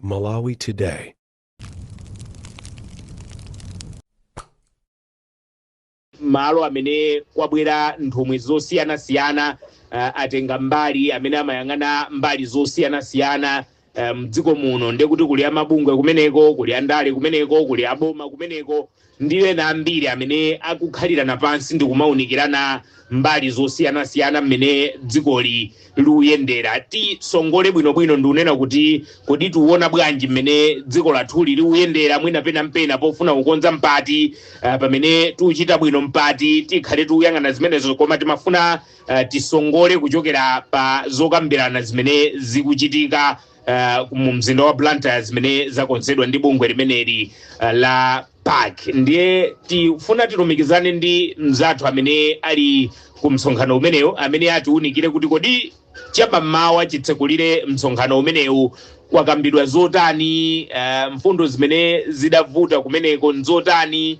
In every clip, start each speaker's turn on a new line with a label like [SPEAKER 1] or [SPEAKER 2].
[SPEAKER 1] Malawi Today.
[SPEAKER 2] Malo amene kwabwera nthumwi zosiyanasiyana, atenga mbali amene amayang'ana mbali zosiyanasiyana mdziko muno. Ndiye kuti kuli amabungwe kumeneko, kuli andale kumeneko, kuli aboma kumeneko, ndi ena ambiri amene akukhalirana pansi ndi kumaunikirana mbali zosiyanasiyana mmene dzikoli likuyendera. Tisongole bwinobwino ndikunena kuti kodi tiuona bwanji mmene dziko lathuli likuyendera, mwina pena mpena pofuna kukonza mpati, pamene tikuchita bwino mpati, tikhale tikuyang'ana zimenezo. Koma timafuna tisongole kuchokera pa zokambirana zimene zikuchitika mu mzinda wa Blantyre, zimene zakonzedwa ndi bungwe limeneli la PAC. Ndiye tifuna tilumikizane ndi mzathu amene ali ku msonkhano umenewu, amene atiunikire kuti kodi chapammawa chitsekulire msonkhano umenewu kwakambidwa zotani, mfundo zimene zidavuta kumeneko nzotani,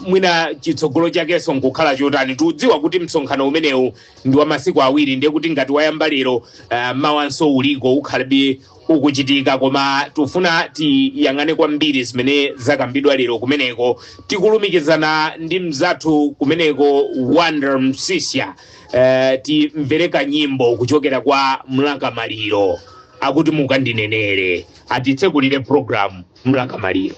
[SPEAKER 2] mwina chitsogolo chakenso nkukhala chotani. Tikudziwa kuti msonkhano umenewu ndi wa masiku awiri, ndiye kuti ngati wayamba lero, mawanso uliko, ukhalabe ukuchitika. Koma tifuna tiyang'ane kwambiri zimene zakambidwa lero kumeneko. Tikulumikizana ndi mzathu kumeneko, Wonder Msisya. Timvere kanyimbo kuchokera kwa Mlaka Maliro, akuti "Mukandinenere". Atitsekulire program Mlaka Maliro.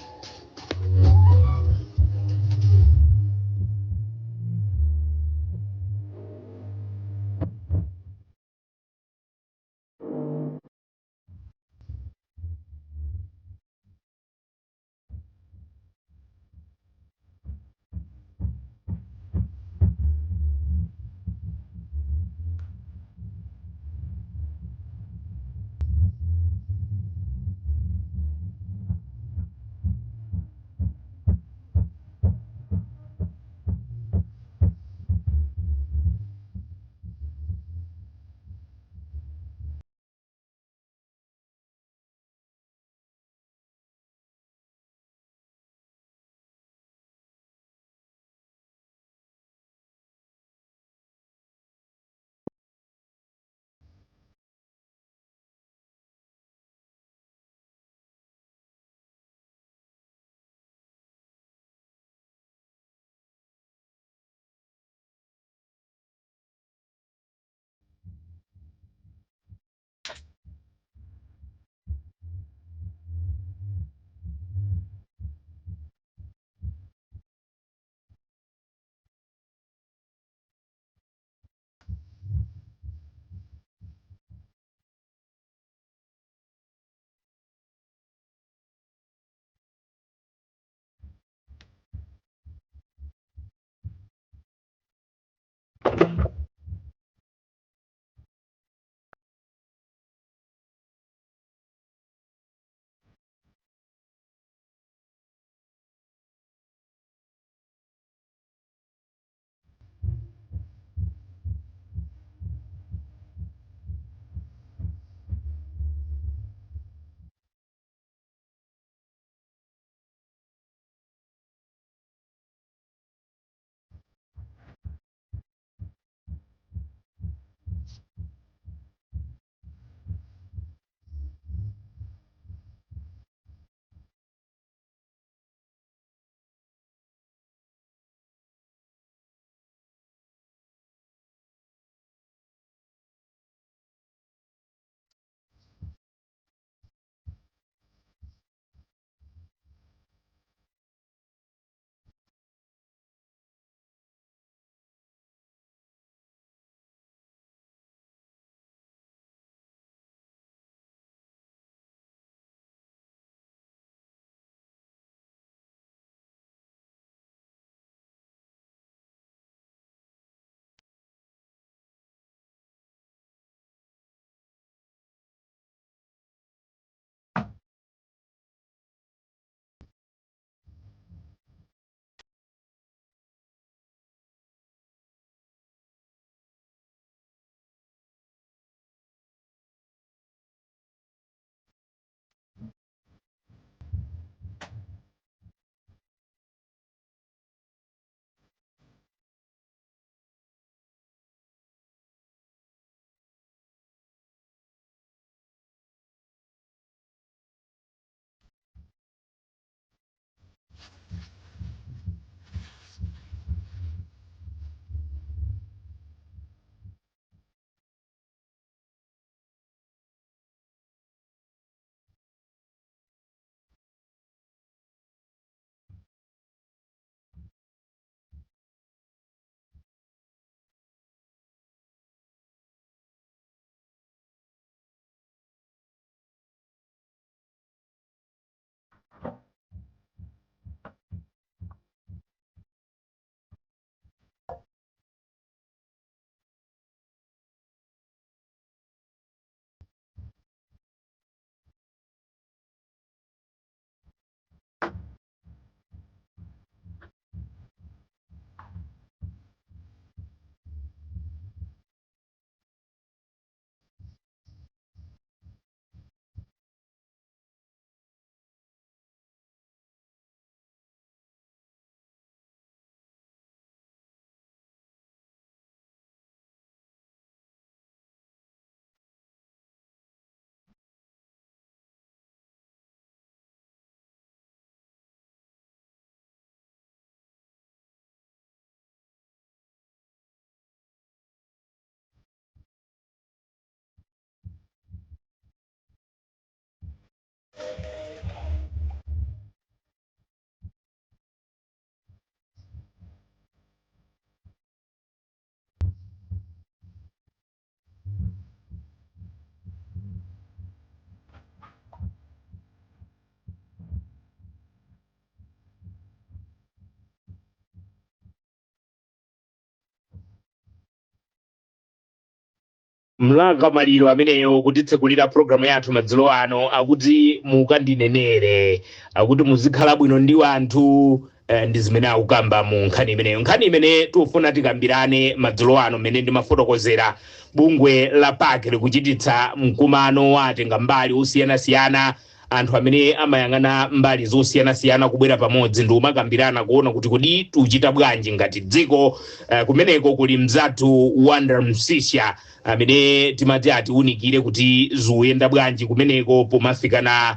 [SPEAKER 2] Mlaka Maliro ameneyo kutitsekulira programu yathu madzulo ano, akuti mukandinenere, akuti muzikhala bwino ndi anthu. Ndi zimene akukamba mu nkhani imeneyo. Nkhani imene tikufuna tikambirane madzulo ano, mmene ndimafotokozera, bungwe la PAC likuchititsa mkumano wa atenga mbali osiyanasiyana, anthu amene amayang'ana mbali zosiyanasiyana, kubwera pamodzi ndi kumakambirana kuona kuti kodi tikuchita bwanji ngati dziko. Kumeneko kuli mzathu Wonder Msisha amene timati atiunikire kuti zikuyenda bwanji kumeneko pomafikana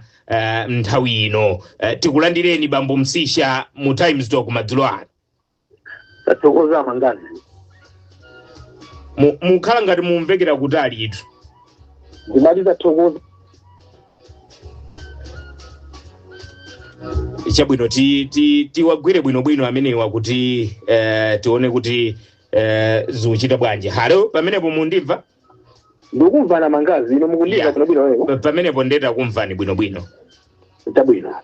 [SPEAKER 2] nthawi ino. Tikulandireni bambo Msisha mu Times Talk madzulo ano.
[SPEAKER 1] Tathokoza, Mangazi.
[SPEAKER 2] Mukhala ngati mumvekera kutali itu.
[SPEAKER 1] Ndimati tathokoza.
[SPEAKER 2] Chabwino, tiwagwire bwinobwino amenewa kuti tione kuti zikuchita bwanji. Halo, pamenepo mundimva?
[SPEAKER 1] Ndikumvana, Mangazi. Ino mukundimva bwinobwino wewe?
[SPEAKER 2] Pamenepo ndeta kumvani bwinobwino.
[SPEAKER 1] Chabwino.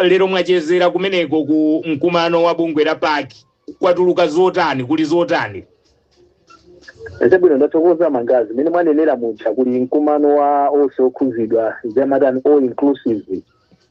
[SPEAKER 2] Lero mwachezera kumeneko ku mkumano wa bungwe la PAC, kwatuluka zotani? Kuli zotani?
[SPEAKER 1] Chabwino, ndathokoza, Mangazi. Mene mwanenera muja, kuli mkumano wa onse okhuzidwa, zamatani, all inclusive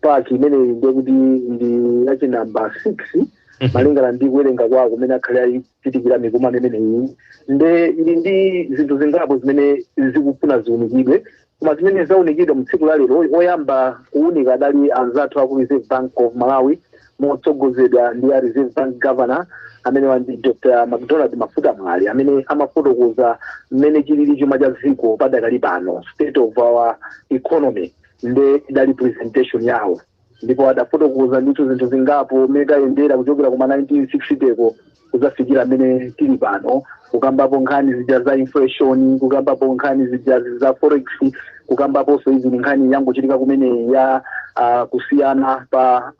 [SPEAKER 1] PAC imeneyi. Ndiye kuti ndi yachinamba 6 malingana ndi kuwerenga kwawo kumene akhale ayichitikira mikumano imeneyi. Nde ili ndi zinthu zingapo zimene zikufuna ziunikidwe, koma zimene zaunikidwa mu tsiku la lero, oyamba kuunika adali anzathu aku Reserve Bank of Malawi motsogozedwa ndi a Reserve Bank Governor amene ndi Dr McDonald Mafuta Mwale, amene amafotokoza mmene chilili chuma cha dziko padakali pano, state of our economy. Nde idali presentation yawo, ndipo adafotokoza ndithu zinthu zingapo mmene tayendera kuchokera kuma 1960 ko kudzafikira mmene tili pano, kukambapo nkhani zija za inflation, kukambapo nkhani zija za forex, kukambaponso izi nkhani yangochitika kumene ya kusiyana pa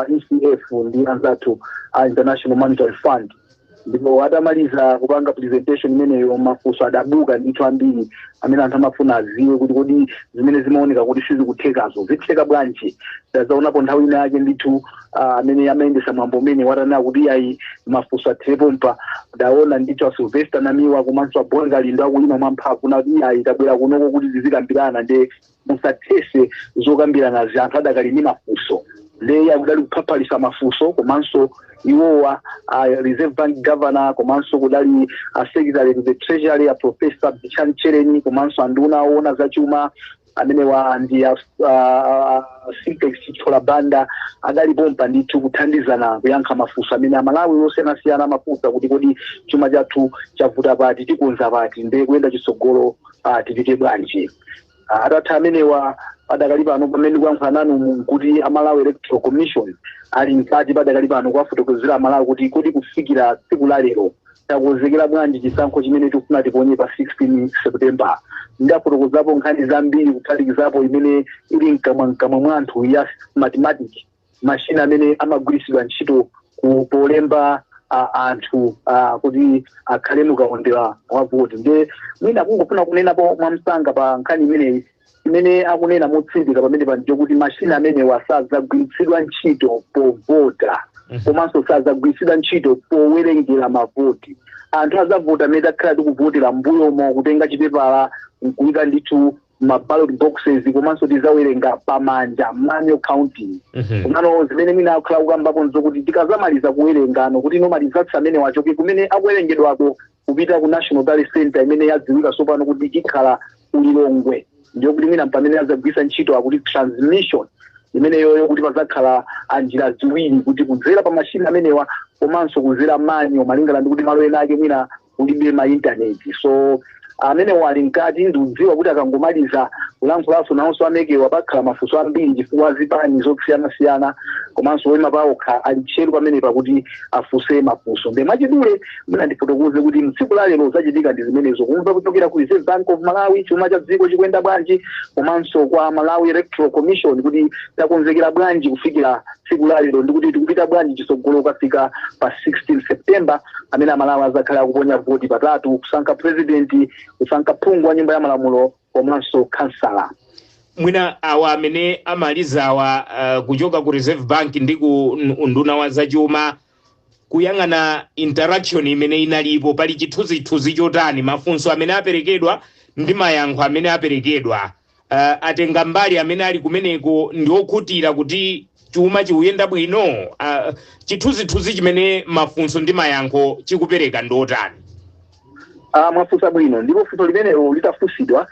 [SPEAKER 1] ECF ndi anzathu a International Monetary Fund. Ndipo atamaliza kupanga presentation imeneyo, mafunso adabuka ndithu ambiri amene anthu amafuna aziwe kuti kodi zimene zimaoneka kuti sizikuthekazo zitheka bwanji. Tazaonapo nthawi ina yake ndithu amene amayendesa mwambo umene watanena kuti ayi, mafunso atherepo mpa, ndaona ndithu a Sylvester Namiwa komanso a Bon Kalindo akuyima mwamphamvu nati ayi, tabwera kunoko kuti tizikambirana, nde musathese zokambiranazi, anthu adakali ndi mafunso. Nde akudali kuphaphalisa mafunso, komanso iwowa a Reserve Bank Governor, komanso kudali a Secretary to the Treasury a Professor Betchani Tchereni, komanso anduna aona zachuma amenewa ndi a Simplex Chithyola Banda, adalipompa ndithu kuthandizana kuyankha mafunso amene Amalawi osiyanasiyana amafunsa kuti kodi chuma chathu chavuta pati, tikonza pati, nde kuyenda chitsogolo tipite bwanji. Atatha amenewa, padakali pano pamene ndikuyankhula nanu kuti Amalawi Electoral Commission ali mkati padakali pano kuwafotokozera Amalawi kuti kodi kufikira tsiku la lero takonzekera bwanji chisankho chimene tikufuna tiponye pa 16 September. Ndafotokozapo nkhani zambiri, kuphatikizapo imene ili mkamwa mkamwa mwa anthu ya mathematic machine amene amagwiritsidwa ntchito ku polemba anthu kuti akhale mukaundula wa voti. Nde mwina kungofuna kunenapo mwamsanga pa nkhani imeneyi, imene akunena motsindika pamene panjo kuti machine amenewa sadzagwiritsidwa ntchito povota komanso sadzagwiritsidwa ntchito powerengera mavoti. Anthu azavota amene takhala tikuvotera mbuyomo, kutenga chipepala nkuyika ndithu ma ballot boxes, komanso tizawerenga pamanja, manual counting. Komano zimene mwina akhala kukambapo nzokuti tikazamaliza kuwerengano, kuti no ma results amene wachoke kumene akuwerengedwako kupita ku National Tally Center imene yadziwika tsopano kuti ikhala ku Lilongwe, ndiyo kuti mwina pamene azagwisa ntchito akuti transmission imeneyoyo, kuti pazakhala anjira ziwiri, kuti kudzera pa mashini amenewa komanso kudzera manual, malingana ndi kuti malo ena ake mwina kulibe ma intaneti. So amenewo ali mkati. Ndikudziwa kuti akangomaliza kulankhulaso nawonso a MEC wa, pakhala mafunso ambiri, chifukwa zipani zosiyanasiyana komanso oyima paokha ali tcheru pamenepa kuti afunse mafunso. Nde mwachidule mwina ndifotokoze kuti mtsiku la lero zachitika ndi zimenezo: kumva kuchokera ku Reserve Bank of Malawi chuma cha dziko chikuyenda bwanji, komanso kwa Malawi Electoral Commission kuti takonzekera bwanji kufikira tsiku la lero, ndikuti tikupita bwanji chitsogolo kukafika pa 16 September, amene Amalawi azakhala akuponya voti patatu: kusankha president, kusankha phungu wa nyumba ya malamulo, komanso kansala.
[SPEAKER 2] Mwina awa amene amalizawa kuchoka ku Reserve Bank ndi ku unduna wa zachuma, kuyang'ana interaction imene inalipo, pali chithunzithunzi chotani? Mafunso amene aperekedwa Ndi mayankho amene aperekedwa, atenga mbali amene ali kumeneko ndi okhutira kuti chuma chikuyenda bwino? Chithunzithunzi chimene mafunso ndi mayankho chikupereka ndotani?
[SPEAKER 1] Mwafunsa bwino, ndipo funso limenelo litafunsidwa,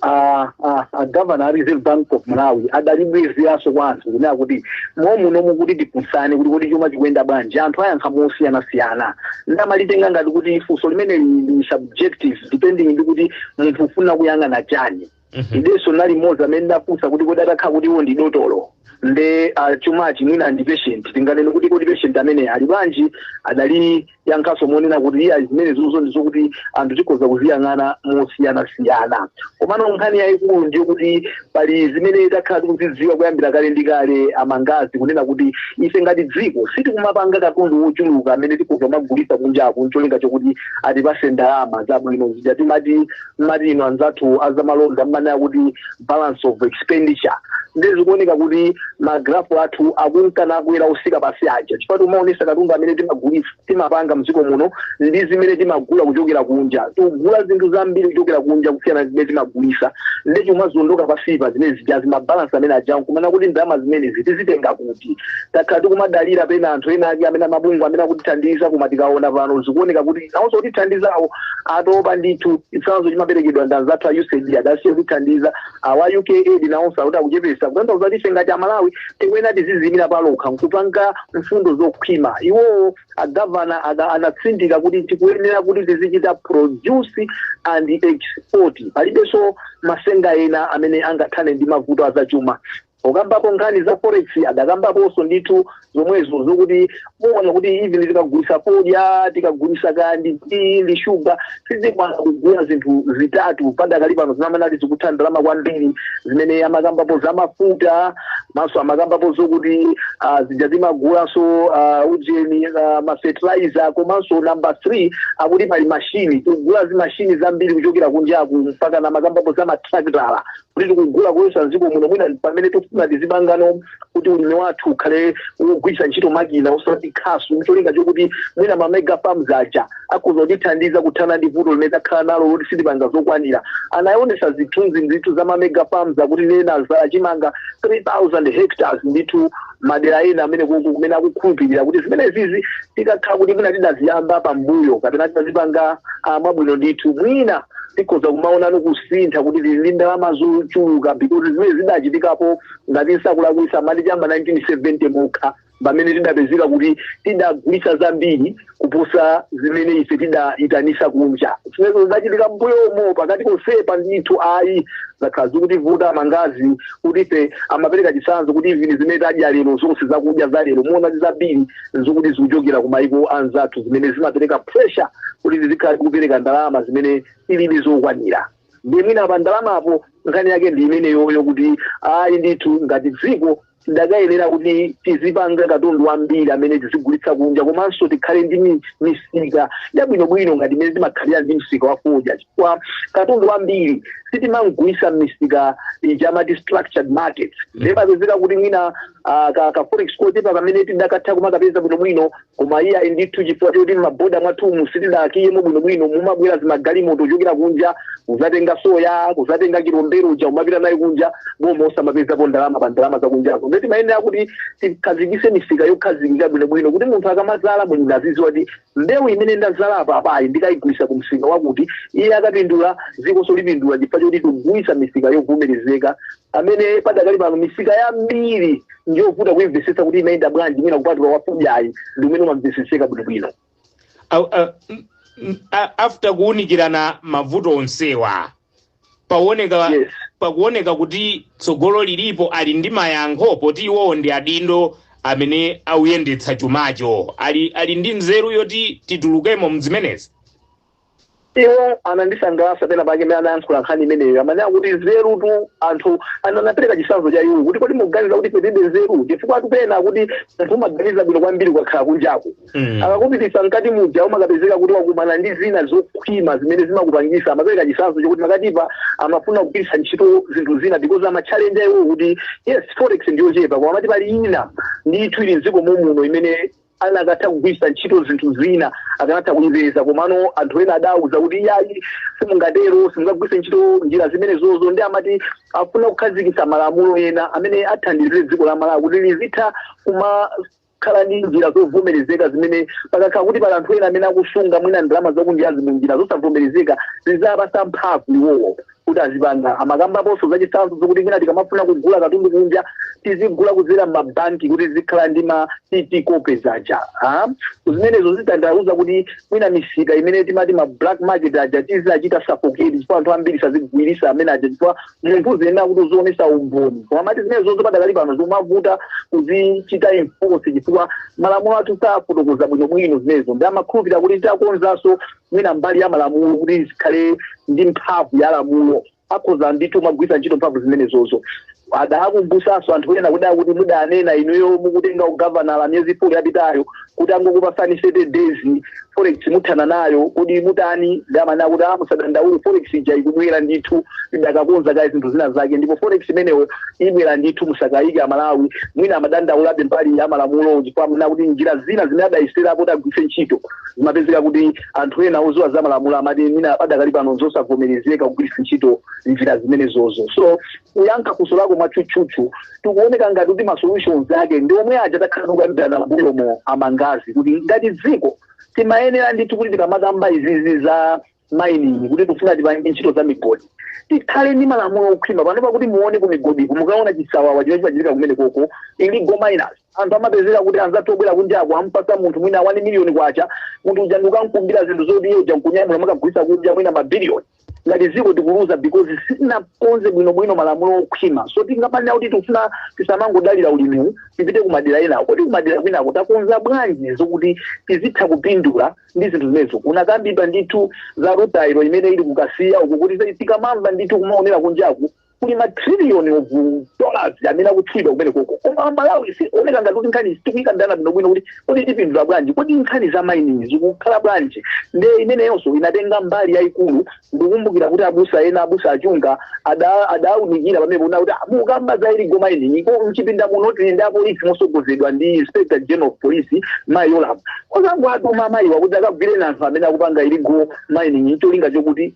[SPEAKER 1] a governor a Reserve Bank of Malawi adalibwezeranso kwa anthu kunena kuti momuno mukuti tifunsane kuti kodi chuma chikuyenda bwanji, anthu ayankha mosiyanasiyana. Ndamalitenga ngati kuti funso limeneli ndi subjective, depending ndi kuti munthu ufuna kuyang'ana chani. Idenso nali mmodzi amene ndafunsa kuti kodi atakhala kuti iwo ndi dotolo nde chumachi mwina ndi patient, tinganene kuti kodi patient amene ali bwanji? Adali yankhaso monena kuti iya, zimene zuzo ndizokuti anthu tikhoza kuziyang'ana mosiyanasiyana. Komano nkhani yayikulu ndiyo kuti pali zimene takhala tikuzidziwa kuyambira kale ndi kale, amangazi, kunena kuti ife ngati dziko sitikumapanga katundu wochuluka amene tikhoza kumagulitsa kunjaku ncholinga chokuti atipase ndalama zabwino zija timati mati ino anzathu azamalonda mmanena kuti balance of expenditure. Ndezikuoneka kuti magrafu athu akunkana akwera usika pasi aja, chifukwa timaonesa katundu amene timagulitsa, timapanga mdziko muno ndi zimene timagula kuchokera kunja. Tikugula zinthu zambiri kuchokera kunja kusiyana zimene timagulisa, nde chumazondoka pasipa zimene zija zimabalansi amene aja nkumana kuti ndalama zimenezi tizitenga kuti. Takhala tikumadalira pena anthu ena ake amene amabungwe amene akutithandiza, koma tikaona pano zikuoneka kuti nawonso kutithandizawo atopa ndithu. Chitsanzo chimaperekedwa ndi anzathu a USAID, adasiya kutithandiza. Awa UK Aid nawonso akuti akuchepesa, kutanthauza kuti ife ngati Amalawi tikuyenera tizizimira palokha nkupanga mfundo zokhwima. Iwowo agavana anatsindika kuti tikuyenera kuti tizichita produce and export, palibenso masenga ena amene angathane ndi mavuto azachuma. Ukambapo nkhani za forex, adakambaponso ndithu zomwezo zokuti muona kuti even tikagulisa fodya, tikagulisa kandi tea ndi shuga, sizikwana kugula zinthu zitatu padakali pano zimamanati zikutha ndalama kwambiri, zimene amakambapo za mafuta, maso amakambapo zokuti zija timagulanso ujeni, mafertilizer, komanso number 3 akuti pali mashini, tikugula zimashini zambiri kuchokera kunjaku, mpaka namakambapo za matrakitala kuti tikugula kuyesa mdziko muno mwina pamene tikufuna tizipangano kuti ulimi wathu ukhale wogwiritsa ntchito makina osati khasu, mcholinga chokuti mwina ma mega farms aja akhoza kutithandiza kuthana ndi vuto limene takhala nalo loti sitipanga zokwanira. Anayonesa zithunzi ndithu za ma mega farms, akuti nena za chimanga 3000 hectares ndithu madera ena amene kumene akukhulupirira kuti zimene zizi tikakhala kuti mwina tidaziyamba pambuyo kapena tidazipanga mwabwino ndithu, mwina tikhoza kumaonano kusintha kuti tili ndi ndalama zochuluka, because zimene zidachitikapo, ngati nsakulakwisa, mati chamba 1970 mokha pamene tidapezeka kuti tidagulitsa zambiri kuposa zimene ife tidayitanisa kunja. Zimenezo zidachitika mbuyomo pakati kosepa ndithu. Ayi, zakhala zikutivuta, mangazi, kuti ife amapereka chitsanzo kuti even zimene tadya lero zonse, zakudya za lero, muona zambiri nzokuti zikuchokera ku maiko anzathu, zimene zimapereka pressure kuti tizikhala tikupereka ndalama zimene tilibe zokwanira. Ndiye mwina pa ndalamapo nkhani yake ndi imeneyoyo, kuti ayi ndithu ngati dziko tidakayenera kuti tizipanga katundu wambiri amene tizigulitsa kunja, komanso tikhale ndi misika yabwinobwino ngati imene timakhalira ndi msika wa fodya, chifukwa katundu wambiri sitimamgulitsa m'misika ija amati structured markets. Ndimapezeka kuti mwina ka forex kochepa pamene tidakatha kumakapeza bwinobwino, koma iye ayi ndithu, chifukwa choti m'maboda mwathumu sitidakiyemo bwinobwino, mumabwera zimagalimoto kuchokera kunja kuzatenga soya, kuzatenga kilombero uja, umapita naye kunja, boma osamapezapo ndalama pa ndalama zakunjazo. Ndiye timayenera kuti tikhazikise misika yokhazikika bwinobwino, kuti munthu akamazala, mulimi azidziwa kuti mbewu imene ndazala apa apayi ndikayigulisa ku msika wakuti, iye akapindula, dzikonso lipindula, chifukwa choti tikugulisa misika yovomerezeka, amene padakali pano misika yambiri ndiyovuta kuimvetsetsa kuti imayenda bwanji, mwina kupatula wafodyayi ndi umene umamvetsetseka bwinobwino.
[SPEAKER 2] After kuwunikirana mavuto onsewa, paoneka pakuoneka kuti tsogolo lilipo? Ali ndi mayankho, poti iwowo ndi adindo amene auyendetsa chumacho, ali ndi nzeru yoti titulukemo mzimenezi?
[SPEAKER 1] Iwo anandisangalatsa pena pake imene anayankhula nkhani imeneyo. Amanena kuti nzerutu anthu anapereka chitsanzo cha iwo kuti kodi mukuganiza kuti ife tilibe nzeru? Chifukwa pena kuti munthu umaganiza bwino kwambiri ukakhala kunjaku, akakupitisa mkati muja umakapezeka kuti wakumana ndi zina zokhwima zimene zimakupangisa. Amapereka chitsanzo chokuti pakatipa amafuna kugwiritsa ntchito zinthu zina because amachallenge iwo kuti yes, forex ndiyochepa, koma amati pali ina ndithu ili mdziko momuno imene Anakatha kugwiritsa ntchito zinthu zina, akanatha kuipeza, komano anthu ena adauza kuti iyayi, simungatero, simungagwiritse ntchito njira zimenezozo. Ndi amati afuna kukhazikitsa malamulo ena amene athandizire dziko la Malawi kuti lizitha kumakhala ndi njira zovomerezeka, zimene pakakhala kuti pali anthu ena amene akusunga mwina ndalama zakunjazi mu njira zosavomerezeka, zizapasa mphamvu iwowo kuti azipanga. Amakambaponso zachitsanzo zokuti mwina tikamafuna kugula katundu kunja, tizigula kudzera m'mabanki, kuti zikhala ndi ma TT copies aja, ha? Zimenezo zitanthauza kuti mwina misika imene timati ma black market aja tizachita suffocate, chifukwa anthu ambiri sazigwirisa amene aja, chifukwa munthu uziyenera kuti uzionesa umboni. Koma amati zimene zonse padakali pano zikumavuta kuzichita enforce, chifukwa malamulo athu safotokoza bwinobwino zimenezo. Ndi amakhulupirira kuti takonzanso mwina mbali ya malamulo kuti zikhale ndi mphamvu ya lamulo, akhoza ndithu magwiritsa ntchito mphamvu zimenezozo. Adakumbusanso anthu ena kuda kuti mudanena inuyo mukutenga ugavanala miyezi 4 yapitayo kuti angokupasani 30 days, forex muthana nayo, kuti mutani? Ndamanena kuti musadandaule, forex ija ikubwera ndithu, idakakonza kaye zinthu zina zake, ndipo forex imeneyo ibwera ndithu, musakayike Amalawi. Mwina amadandaulabe mbali ya malamulo, chifukwa amanena kuti njira zina zimene adayeserapo kuti agwiritse ntchito zimapezeka kuti anthu ena oziwa za malamulo amati mwina padakali pano zosavomerezeka kugwiritsa ntchito njira zimenezozo. So kuyankha funso lako mwatchutchutchu, tikuoneka ngati kuti ma solutions ake ndi omwe aja takhala tikukambirana mbuyomo, amangazi, kuti ngati dziko timayenera ndithu kuti tikamakamba izizi za mining, kuti tifuna tipange ntchito za migodi, tikhale ndi malamulo okhwima. Panopa kuti muone ku migodiku, mukaona chisawawa chimene chimachitika kumene koko, illegal miners, anthu amapezeka kuti anzathu obwera kunjako ampasa munthu mwina 1 miliyoni kwacha, munthu uja ndikukankumbira zinthu zoti iye uja nkunyamula makagulitsa kunja mwina mabiliyoni. Ngati dziko tikuluza because sitinakonze bwinobwino malamulo okhwima. So tingapanira kuti tikufuna tisamangodalira ulimiwu, tipite kumadera enawo, kodi kumadera kwinako takonza bwanji zokuti tizitha kupindula ndi zinthu zimenezo? Kunakambidwa ndithu za rutile imene ili kukasiya uku, kuti tikamamva ndithu kumaonera kunjaku kuli ma trillion of dollars amene akutchulidwa kumene koko, koma Malawi sioneka ngati kuti nkhani tikuyikambirana bwinobwino kuti kodi tipindula bwanji, kodi nkhani za mining zikukhala bwanji? Nde imeneyonso inatenga mbali yayikulu. Ndikukumbukira kuti abusa ena, abusa achunga, adawunikira pamene kuna kuti mukamba za illegal mining ko mchipinda muno tili ndi apolisi mosogozedwa ndi Inspector General of Police mayi Yolamu, ozangu atuma amayiwa kuti akagwire anthu amene akupanga illegal mining, cholinga chokuti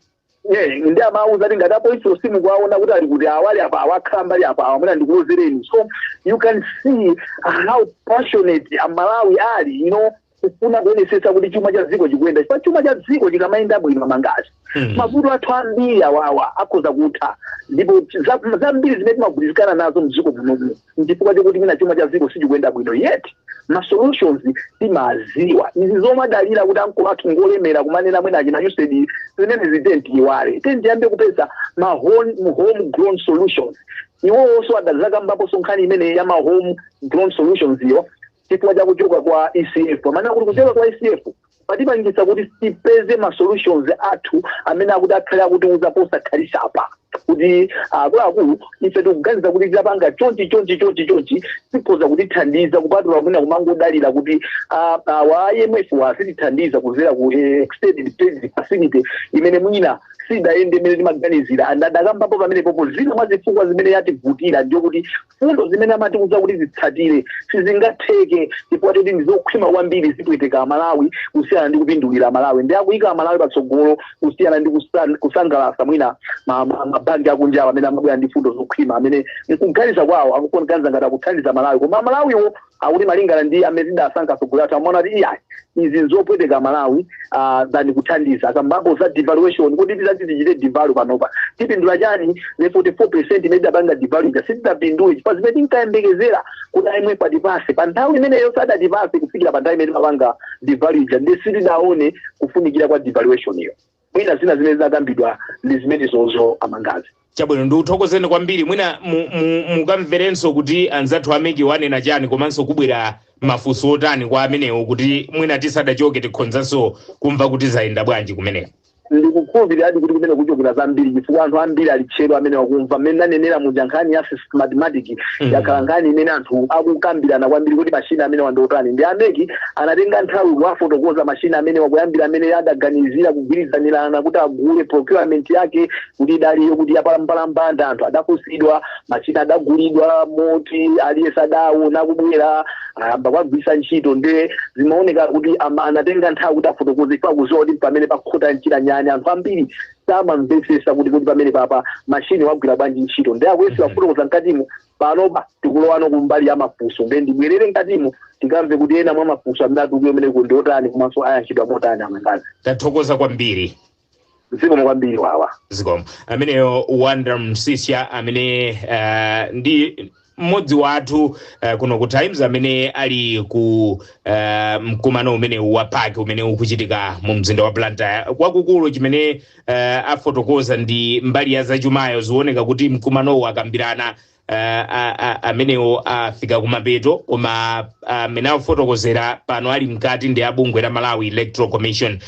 [SPEAKER 1] ndi amauza kuti ngati apolisi simukuwaona kuti ali kuti, awali apa, awakhala mbali apa, awamwena ndikuwuzereni. So you can see how passionate Amalawi ali kufuna kuonesesa kuti chuma cha dziko chikuyenda, chifukwa chuma cha dziko chikamayenda bwino, mangazi, mavuto athu ambiri awawa akhoza kutha. Ndipo zambiri zimene timagwirizikana nazo mdziko munomu nchifukwa chokuti mwina chuma cha dziko sichikuyenda bwino, yet ma solutions timaziwa. Izi zomadalira kuti ankulu athu ngolemera, kumanena mwina achina USAID, zimene zitentiiwale, tiyambe kupeza ma home grown solutions. Iwowonso adazakambaponso nkhani imene ya ma home grown solutions iyo, chifukwa chakuchoka kwa ECF. Amene akuti kuchoka kwa ECF patipangisa kuti tipeze ma solutions athu amene akuti akhale akutiuza posakhalisa apa kuti akuluakulu, ife tikuganiza kuti titapanga chonchi, chonchi, chonchi, chonchi, tikhoza kutithandiza, kupatula mwina kumangodalira kuti wa IMF wasitithandiza kuzera ku extended credit facility imene mwina sidayende imene timaganizira. Adakambapo pamenepopo zina mwa zifukwa zimene yativutira ndiyo kuti fundo zimene amatiuza kuti zitsatire sizingatheke, chifukwa choti ndizokhwima kwambiri, zipweteka Amalawi kusiyana ndi kupindulira Amalawi. Ndi akuyika Amalawi patsogolo kusiyana ndi kusangalasa mwina mabanki akunjawo amene amabwera ndi fundo zokhwima, amene nkuganiza kwawo akuganiza ngati akuthandiza Malawi, koma Amalawiwo akuti malingana ndi amene tidasankha atsogoleri athu amaona kuti iyayi, izi nzopweteka Malawi than kuthandiza. Akambapo za devaluation, kuti titati tichite devalue panopa tipindula chani? The 44% imene tidapanga devalue ija sitidapindule, chifukwa zimene tinkayembekezera kuti IMF atipase pa nthawi imeneyo sadatipase kufikira pa nthawi imene timapanga devalue ija, ndi sitidaone kufunikira kwa devaluation iyo. Mwina zina zimene zinakambidwa ndi zimenezozo, amangazi.
[SPEAKER 2] Chabwino, ndikuthokozeni kwambiri. Mwina mukamverenso kuti anzathu a MEC wanena chani, komanso kubwera mafunso otani kwa amenewo, kuti mwina tisadachoke tikhonzanso kumva kuti zayenda bwanji kumeneko.
[SPEAKER 1] Ndikukhulupirira kuti kumene kuchokera zambiri, chifukwa anthu ambiri ali tcheru amene wakumva mmene nanenera muja. Nkhani ya Smartmatic yakhala nkhani imene anthu akukambirana kwambiri kuti machine amene wandotani, ndi a MEC anatenga nthawi kuwafotokoza machine amene wakuyambira amene adaganizira kugwirizanirana kuti agule, procurement yake kuti idaliyo kuti yapalambalambanda. Anthu adafunsidwa, machine adagulidwa, moti aliyense adaona kubwera ayamba kwagwisa ntchito. Nde zimaoneka kuti anatenga nthawi kuti afotokoze chifukwa kuziwa kuti pamene pakhota njira nyani anthu ambiri samamvesesa kuti pamene papa machine wagwira bwanji ntchito. Ndi akuyesera kufotokoza mkatimo. Panopa tikulowano kumbali ya mafunso, nde ndibwerere mkatimo tikamve kuti ena mwa mafunso amene atuluke umeneko ndi otani komanso ayankhidwa motani, amangazi.
[SPEAKER 2] Tathokoza kwambiri.
[SPEAKER 1] Zikomo kwambiri wawa.
[SPEAKER 2] Zikomo. Ameneyo Wonder Msisya amene ndi mmodzi wathu kuno ku Times amene ali ku mkumano umene wa PAC umene ukuchitika mu mzinda wa Blantyre. Kwakukulu chimene afotokoza ndi mbali ya zachumayo. Zioneka kuti mkumanowu akambirana amenewo afika kumapeto, koma amene afotokozera pano ali mkati ndi abungwe la Malawi Electoral Commission.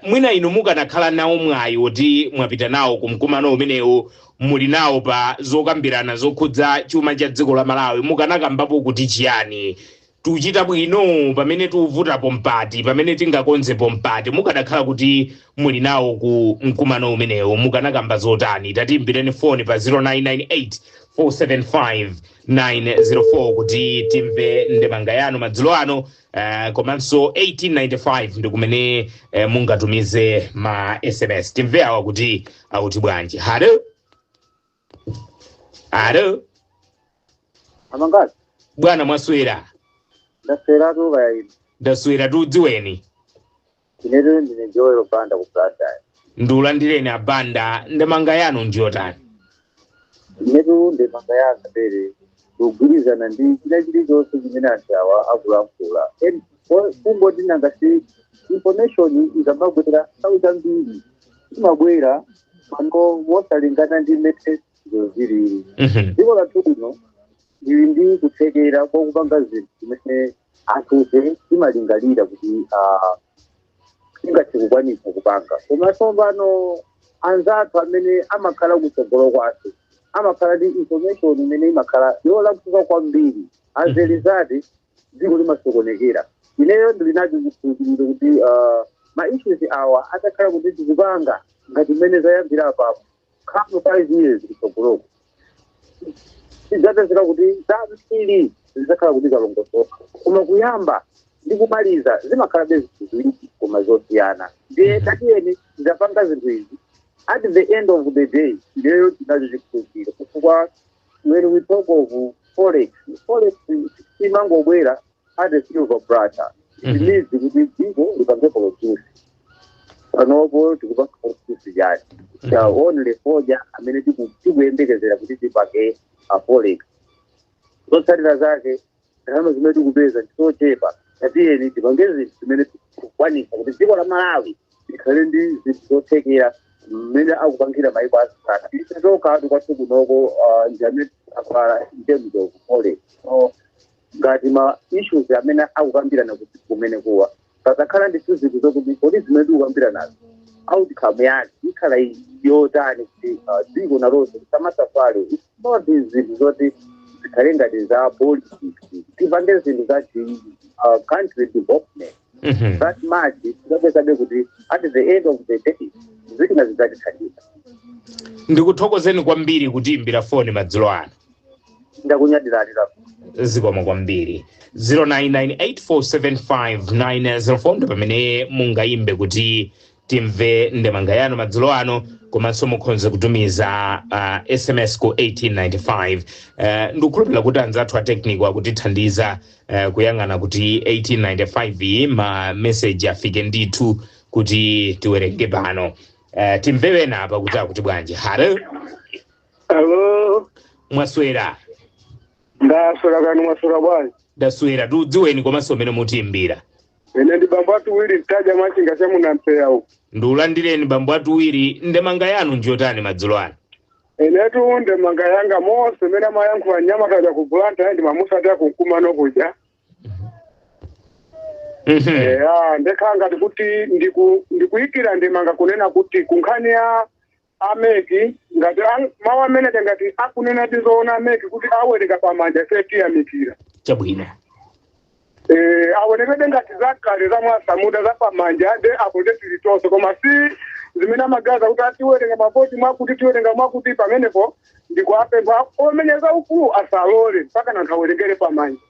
[SPEAKER 2] Mwina inu mukanakhala nawo mwayi woti mwapita nawo ku mkumano umenewu, muli nawo pa zokambirana zokhudza chuma cha dziko la Malawi, mukanakambapo kuti chiyani? Tuchita bwino pamene tikuvutapo mpati, pamene tingakonzepo mpati? Mukanakhala kuti muli nawo ku mkumano umenewu, mukanakamba zotani? Tatiimbireni foni pa 0998 475 904 kuti timve ndemanga yanu madzulo ano, komanso 1895 ndi kumene mungatumize ma SMS. Timve awa kuti akuti bwanji. Halo, halo.
[SPEAKER 3] Amangazi.
[SPEAKER 2] Bwana, mwaswera?
[SPEAKER 3] Ndasweratu, kaya inu?
[SPEAKER 2] Ndaswera, tudziweni.
[SPEAKER 3] Inetu ndine Joel Banda ku Blantyre.
[SPEAKER 2] Ndiulandireni abanda, ndemanga yanu ndiyotani?
[SPEAKER 3] Inetu ndemanga yanga tere, kugwirizana ndi china chilichonse chimene anthu awa akulankhula. Kungoti nanga si information ikamabwera, nthawi zambiri imabwera pano mosalingana ndi mmene zilili. Dziko lathu lino lili ndi kuthekera kwakupanga zinthu zimene anthufe timalingalira kuti tingathe kukwanitsa kupanga, komanso pano anzathu amene amakhala kutsogolo kwathu amakhala ndi information imene imakhala yolakwika kwambiri. As a result, dziko limasokonekera. Ineyo ndili nacho chikhulupiriro kuti ma issues awa atakhala kuti tikupanga ngati mmene zayambira apapo, come 5 years kutsogoloko tidzapezeka kuti zambiri zidzakhala kuti zalongosoka, koma kuyamba ndi kumaliza zimakhalabe zinthu ziwiri koma zosiyana. Ndiye tatiyeni tidzapanga zinthu izi. At the end of the day, ineyo tinacho chikhulupiriro, chifukwa when we talk of forex, forex imangobwera at a silver platter. It means kuti dziko lipange produce. Panopo tikupanga produce chani? Cha only fodya amene tikuyembekezera kuti tipange a forex. Zotsatira zake, ndalama zimene tikupeza ndizochepa. Tatiyeni tipange zinthu zimene tikukwanisa kuti dziko la Malawi likhale ndi zinthu zothekera mmene akupangira maiko azikana. Ife tokha kwathu kunoko ndi amene akwala in terms of forex. So ngati ma issues amene akukambirana kuti kumene kuwa pazakhala ndithu zinthu zokuti kodi zimene tikukambira nazo outcome yake ikhala yotani, kuti dziko nalonso lisamasafale. It's not zinthu zoti zikhale ngati za politics. Tipange zinthu za country development. That much tikapezabe kuti at the end of the day zina zidzatithandiza.
[SPEAKER 2] Ndikuthokozeni kwambiri kutiimbira foni madzulo ano.
[SPEAKER 3] Ndakunyadirani.
[SPEAKER 2] Zikomo kwambiri. 0998475904 ndi pamene mungayimbe kuti timve ndemanga yanu madzulo ano, komanso mukhoza kutumiza SMS ku 1895. Ndikukhulupirira kuti anzathu a technical akutithandiza kuyang'ana kuti 1895 iyi ma message afike ndithu kuti tiwerenge pano. Timve wena apa kuti akuti bwanji. Halo.
[SPEAKER 4] Alo.
[SPEAKER 2] Mwaswera?
[SPEAKER 4] Ndaswera, kani mwaswera bwanji?
[SPEAKER 2] Ndaswera, tudziweni komanso umene mutiimbira.
[SPEAKER 4] Ine ndi bambo atuwiri mtaja machinga chamunampeya uku.
[SPEAKER 2] Ndiulandireni bambo atuwiri, ndemanga yanu njotani madzulo ano?
[SPEAKER 4] Inetu ndemanga yanga, monse mene amayankhula nyamataja ku Blantyre ndi mamusati akunkumano kuja. Eya, ndekhala ngati kuti ndikuyikira ndemanga kunena kuti kunkhani ya a MEC, ngati mawu amene ngati akunena tizoona a MEC kuti awerenga pamanja, ife tiyamikira. Awerekede ngati zakale zamwasamuda zapamanja, de apo nde tili tonse, koma si zimene amagaza kuti atiwerenga mavoti mwakuti, tiwerenga mwakuti. Pamenepo ndikuapempha omenyeza ufulu asalole mpaka nanthu awerengere pamanja.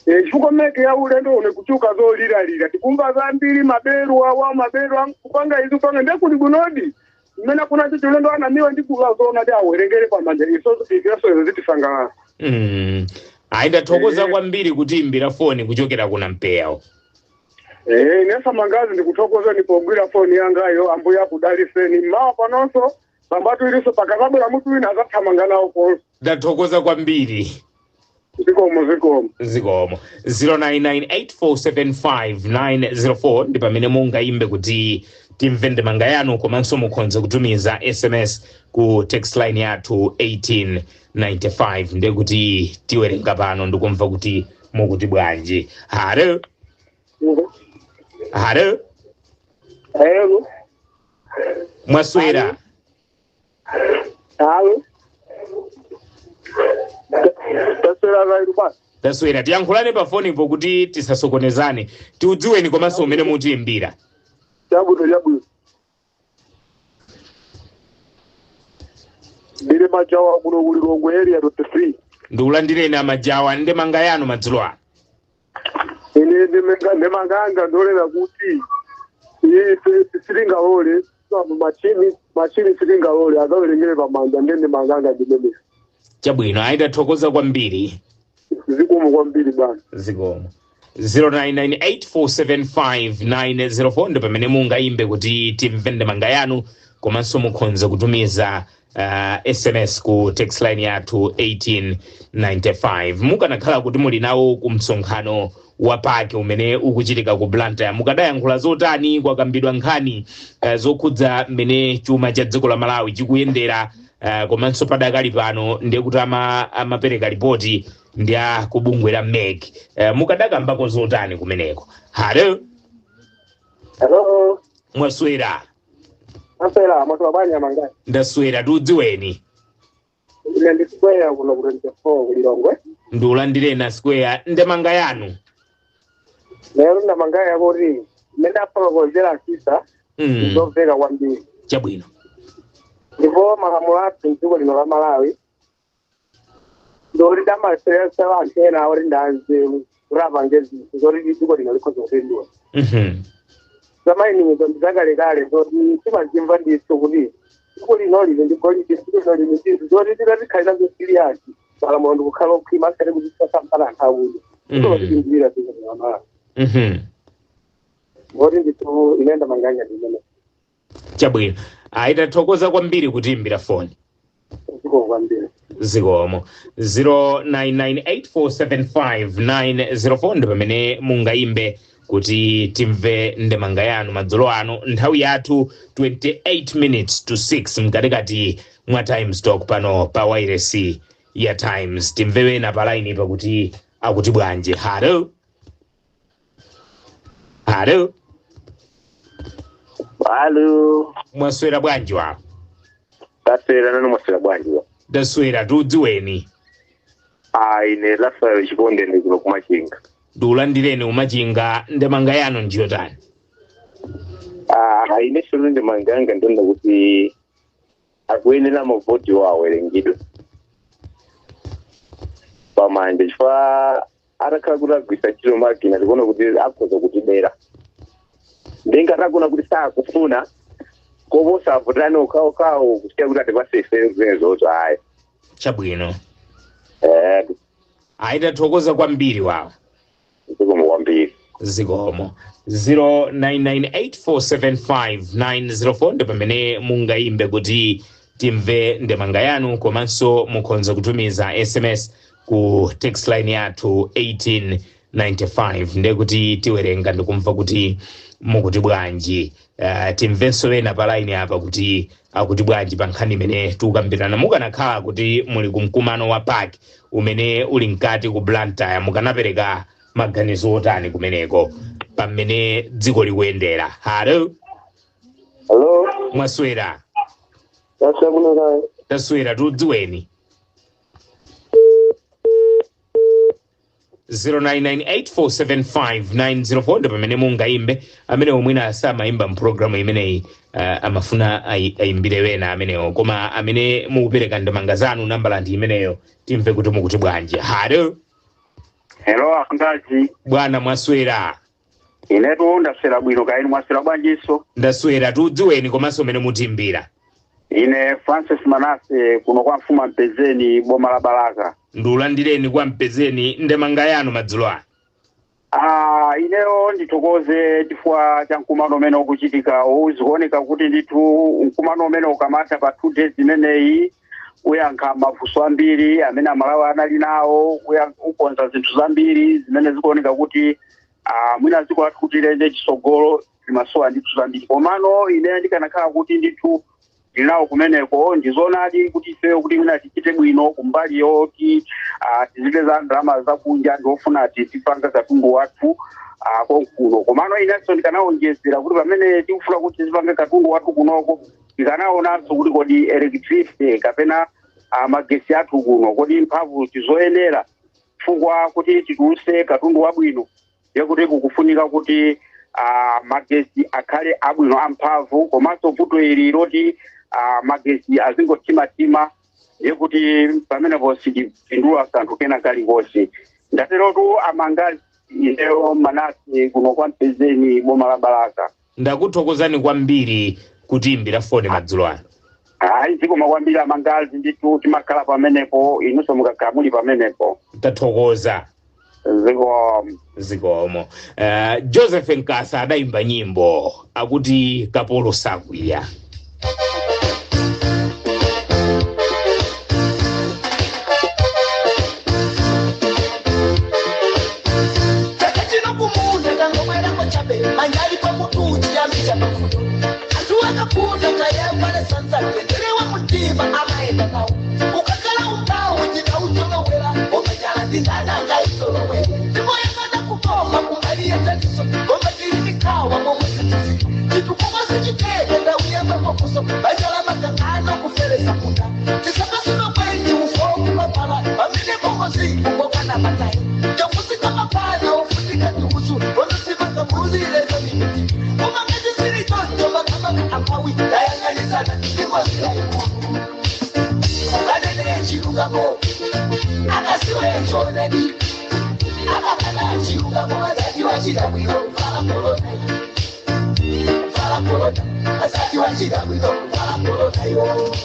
[SPEAKER 4] Chifukwa MEC ya ulendo une kuchuka zoliralira, tikumva zambiri, maberu awa, maberu kupanga izi, kupanga, ndekuti kunodi mmene kuna chichi ulendo anamiwa ndi kula zona, ndi awerengere pamanja, iso ifenso izo zitisangalala.
[SPEAKER 2] Ayi, ndathokoza kwambiri kuti imbira foni kuchokera kuna Mpeyawo.
[SPEAKER 4] Inenso Mangazi ndikuthokozeni pogwira foni yangayo. Ambuye akudaliseni. Mmawa panonso pambatu iliso pakazabwera mutu wina azathamanga nawo konso.
[SPEAKER 2] Ndathokoza kwambiri.
[SPEAKER 4] Zikomo, zikomo.
[SPEAKER 2] Zikomo. 0998475904 ndi pamene mungayimbe kuti timve ndemanga yanu, komanso mukhoza kutumiza SMS ku text line yathu 1895, ndiye kuti tiwerenga pano ndikumva kuti mukuti bwanji. Hello, hello.
[SPEAKER 1] Hello.
[SPEAKER 2] Mwaswera?
[SPEAKER 1] Hello. Taswera kairu basi.
[SPEAKER 2] Taswera. Tiyankhulane pa fonipo kuti tisasokonezane. Tiudziweni komanso umene mutiimbira.
[SPEAKER 1] Chabwino, chabwino. Ndili Majawa kuno kuli Lilongwe, Area 23.
[SPEAKER 2] Ndikulandireni Amajawa, ndemanga yanu madzulo ano.
[SPEAKER 4] Ine ndemanganga ndolera kuti ife sitingalole machini, sitingalole, akawerengere pamanja. Ndiye ndemanganga ndimene.
[SPEAKER 2] Chabwino, ayi, tathokoza kwambiri.
[SPEAKER 4] Zikomo kwambiri bwana.
[SPEAKER 2] Zikomo. 0998475904 ndi pamene mungayimbe kuti timve ndemanga yanu, komanso mukhoza kutumiza SMS ku text line yathu 1895. Mukanakhala kuti muli nawo ku msonkhano wa PAC umene ukuchitika ku Blantyre, mukadayankhula zotani? Kwakambidwa nkhani zokhudza mmene chuma cha dziko la Malawi chikuyendera, komanso padakali pano ndiye kuti amapereka ripoti ndi a kubungwe la MEC. Mukadakambako zotani kumeneko? Hello.
[SPEAKER 1] Hello.
[SPEAKER 2] Mwaswera?
[SPEAKER 1] Maswera, mwaswera bwanji Mangazi?
[SPEAKER 2] Ndaswera. Tiudziweni.
[SPEAKER 1] Ine ndi Square kuno ku 24 kulilongwe.
[SPEAKER 2] Ndiulandireni Square, ndemanga yanu.
[SPEAKER 1] Lero ndemanga yakuti mmene afotokozera sisa zomveka kwambiri. Ndipo malamulo athu mdziko lino la Malawi ndoti tamaseresa anthu ena oti ndanzeru kuti apange zinthu zoti dziko lino likhoza kupindula. Zamayiningizo ndi zakalekale zoti timazimva ndithu kuti dziko lino lili ndi golide, dziko lino lili ndi zinthu zoti titatikhalira nazo serious, malamulo ndikukhala okhwima, asati kuzisasampana anthu akuti dziko lotipindulira dziko lino la Malawi. Ngoti ndithu ine ndemanganga ndimene.
[SPEAKER 2] Chabwino, ayi, tathokoza kwambiri kutiimbira foni.
[SPEAKER 1] Zikomo kwambiri.
[SPEAKER 2] Zikomo. 0998475904 ndi pamene mungayimbe kuti timve ndemanga yanu madzulo ano. Nthawi yathu 28 minutes to 6, mkatikati mwa Times Talk pano pa wairesi ya Times. Timve wena pa line pakuti akuti bwanji. Hello, hello.
[SPEAKER 3] Hello.
[SPEAKER 2] Mwaswera bwanji wa?
[SPEAKER 3] Taswera, nanu mwaswera bwanji wa?
[SPEAKER 2] Ndaswera. Tiudziweni.
[SPEAKER 3] Ah, ine Rafael Chikonde, ndikuno kumachinga.
[SPEAKER 2] Ndiulandireni umachinga, ndemanga yanu ndiyotani?
[SPEAKER 3] Ah, ine shono ndemanganga ndonda kuti akuyenera mavoti wawo awerengedwe pamanja, chifukwa atakhala kuti agwisa ntchito makina, tikuona kuti akhoza kutibera. Ndinga takuna kuti sakufuna koposa avotani okhaokhawo kusiya kuti atipase ife zimenezozo, ayi.
[SPEAKER 2] Ayi, tathokoza kwambiri wawo.
[SPEAKER 3] Zikomo kwambiri.
[SPEAKER 2] Zikomo. 0998475904 ndi pamene mungayimbe kuti timve ndemanga yanu, komanso mukhoza kutumiza SMS ku text line yathu 1895, ndiye kuti tiwerenga ndikumva kuti mukuti bwanji. Timvenso ena pa line apa kuti akuti bwanji pa nkhani imene tikukambirana. Mukanakhala kuti muli kumkumano wa PAC umene uli mkati ku Blantyre, mukanapereka Maganizo otani kumeneko pamene dziko likuyendera? Halo.
[SPEAKER 1] Hello.
[SPEAKER 2] Mwaswera?
[SPEAKER 1] Taswera kuno kayi.
[SPEAKER 2] Taswera, tudziweni. 0998475904 ndi pamene mungayimbe. Amene omwina asamayimba mpulogalamu imeneyi, amafuna ayimbire wena amenewo, koma amene mukupereka ndemanga zanu, nambala ndi imeneyo. Timve kuti mukuti bwanji. Halo.
[SPEAKER 5] Hello, akangazi.
[SPEAKER 2] Bwana, mwaswera?
[SPEAKER 5] Inetu ndaswera bwino, kaini mwaswera bwanjiso?
[SPEAKER 2] Ndaswera, tudziweni komanso umene mutimbira.
[SPEAKER 5] Ine Francis Manase, kuno kwa mfuma Mpezeni, boma la Balaka.
[SPEAKER 2] Ndiulandireni kwa Mpezeni, ndemanga yanu madzulo ano.
[SPEAKER 5] Ah, ineyo ndithokoze chifukwa cha mkumano umene ukuchitika. Zikuoneka kuti ndithu mkumano umene ukamatha pa 2 days imeneyi uyankha mafunso ambiri amene Amalawi anali nawo, ukonza zinthu zambiri zimene zikuoneka kuti mwina dziko lathu kuti liyende chitsogolo limasowa ndithu zambiri. Komano ine ndikanakhala kuti ndithu ndinawo kumeneko, ndizoonadi kuti ifeyo kuti mwina tichite bwino kumbali yoti tizipeza ndalama zakunja, ndiofuna tizipanga katundu wathu konkuno. Komano inenso ndikanawonjezera kuti pamene tikufuna kuti tizipange katundu wathu kunoko, ndikanaonanso kuti kodi electricity kapena magesi athu kuno, kodi mphamvu tizoyenera, chifukwa kuti tituluse katundu wabwino yakuti kukufunika kuti magesi akhale abwino, amphamvu. Komanso vuto ili loti magesi azingotimatima, yekuti pamenepo sitipindula kanthu kena kalikonse. Ndaterotu, amangazi. Ineyo Manase, kuno kwa Mpezeni, boma la Balaka.
[SPEAKER 2] Ndakuthokozani kwambiri kutiimbira foni madzulo ano.
[SPEAKER 5] Hayi, zikoma kwambiri, amangazi. Ndithu timakhala pamenepo, inunso mukakhala muli pamenepo.
[SPEAKER 2] Tathokoza.
[SPEAKER 5] Zikomo.
[SPEAKER 2] Zikomo. Joseph Nkasa adayimba nyimbo akuti "Kapolo Sakwiya".
[SPEAKER 6] Chaka chino kumunda kangomwerako chabe manjali pamutu chiyambi mafuto anthu akakunda kayambale sanza tenderewa mutima amaenda nawo ukakhala umbawu chinaucholowera omanyala ndindananga isolowera ndimoyangana kukoma kumbali yatatiso koma tili mikawa momwe zinthu chitukuko sichiteke ndauyamba mafuso bachala makangano kuferesa munda tisapasino kwenji ufoku mapala pamene bongozi kungokana matayo tokusika mapana ufutika tukusu onosivaka muzileza mimiti umangazisiri choncho makamaka ampawi tayang'anisana ndingoziraikulu ukanene chilungamo akasiwe chonadi akakana chilungamo azati wachita bwino vala korona, vala korona, azati wachita bwino vala korona yo.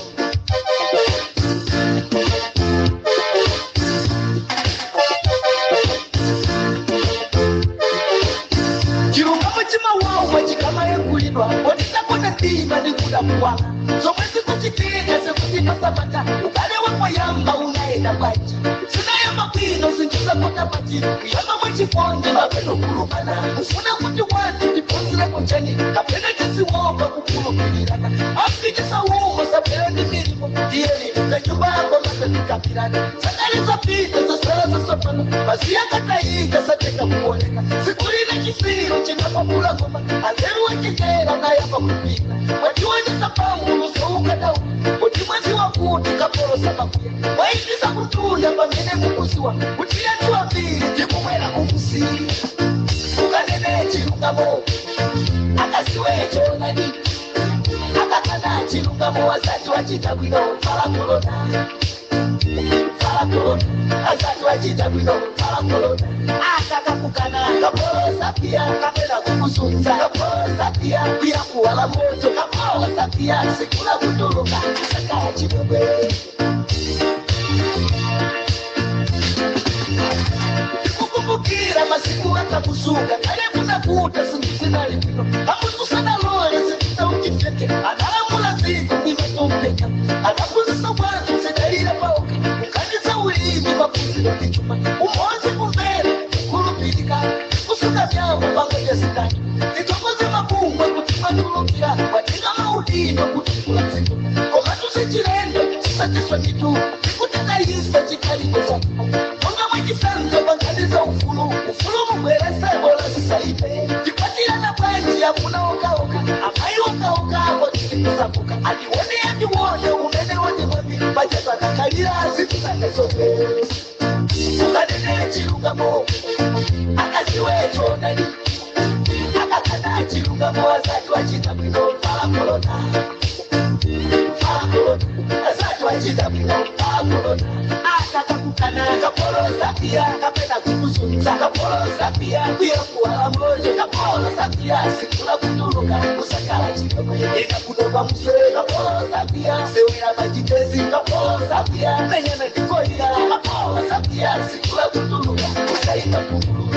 [SPEAKER 6] Chilungamo chimawawa chikamayankhulidwa otisakona ndima ndikuda kuwala zomwe zikuchitika sekutipasapata ukale wakwayamba unaenda bwanji zinayamba bwino zinchizakona pati kuyamba mwachikonde mapenokulumana ufuna kuti watu tiphunzireko chani kapena tiziwopa kukhulupirirana afitisaumo sapera ndi milimo tiyeni kanyumba yako masatikapirana sakali zapita zasala zasapano masiyakatayika sateka kuoneka sikulina chisiro chinapapula koma anzeru wachitera nayamba kupika wachiwonesa paulo soukadau kuti mwezi wakuti kapolosa makuya waitisa kutunda pamene mukuziwa kuti anthu ambiri tikumwera kumusi ukanene chilungamo akasiwe chonadi akakana chilungamo wazati wachita bwino vala korona, vala korona, azati wachita bwino vala korona akakakukana kapolosa pia kapena kukusunza kapolosa pia pia kuwala moto kapolosa pia sikula kutuluka sakaya chimwemwe. Kukumbukira masiku akakusuka kale kunakuta zinthu zinali bwino amususanalole zinthu zauchifeke analamula zinthu ndimatompeka anaphunzitsa bwanji zidalira paoke kukaniza ulimi maphunziro ndi chuma umodzi kumvera kukhulupirika kusuka vyambo pangoja zitatu titokoze mabungwe kuti matulukira watenga maudino kuti kula dziko koma tusichilendo chisatiswa chitu tikutetayisa chikhaliko chako monga mwachisanzo pankhani za ufulu ufulu. Amuna okaoka, amayi okaoka, kotikusamuka andione, andione umene wondimwemi pachapanakalira zikusanezope ukanene chilungamo akaziwe chonani akakana chilungamo azati wachita bwino mpala kolona azati wachita bwino mpala kolona akakakukana kapolo sapia kapena kukuzunza kapolo sapia kuya kuwala moyo kapolo sapia sikula kutuluka kusakala chimwe ikakudoba musere kapolo sapia sewira machitezi kapolo sapia menyana ndikoira kapolo sapia sikula kutuluka kusaika kukulu.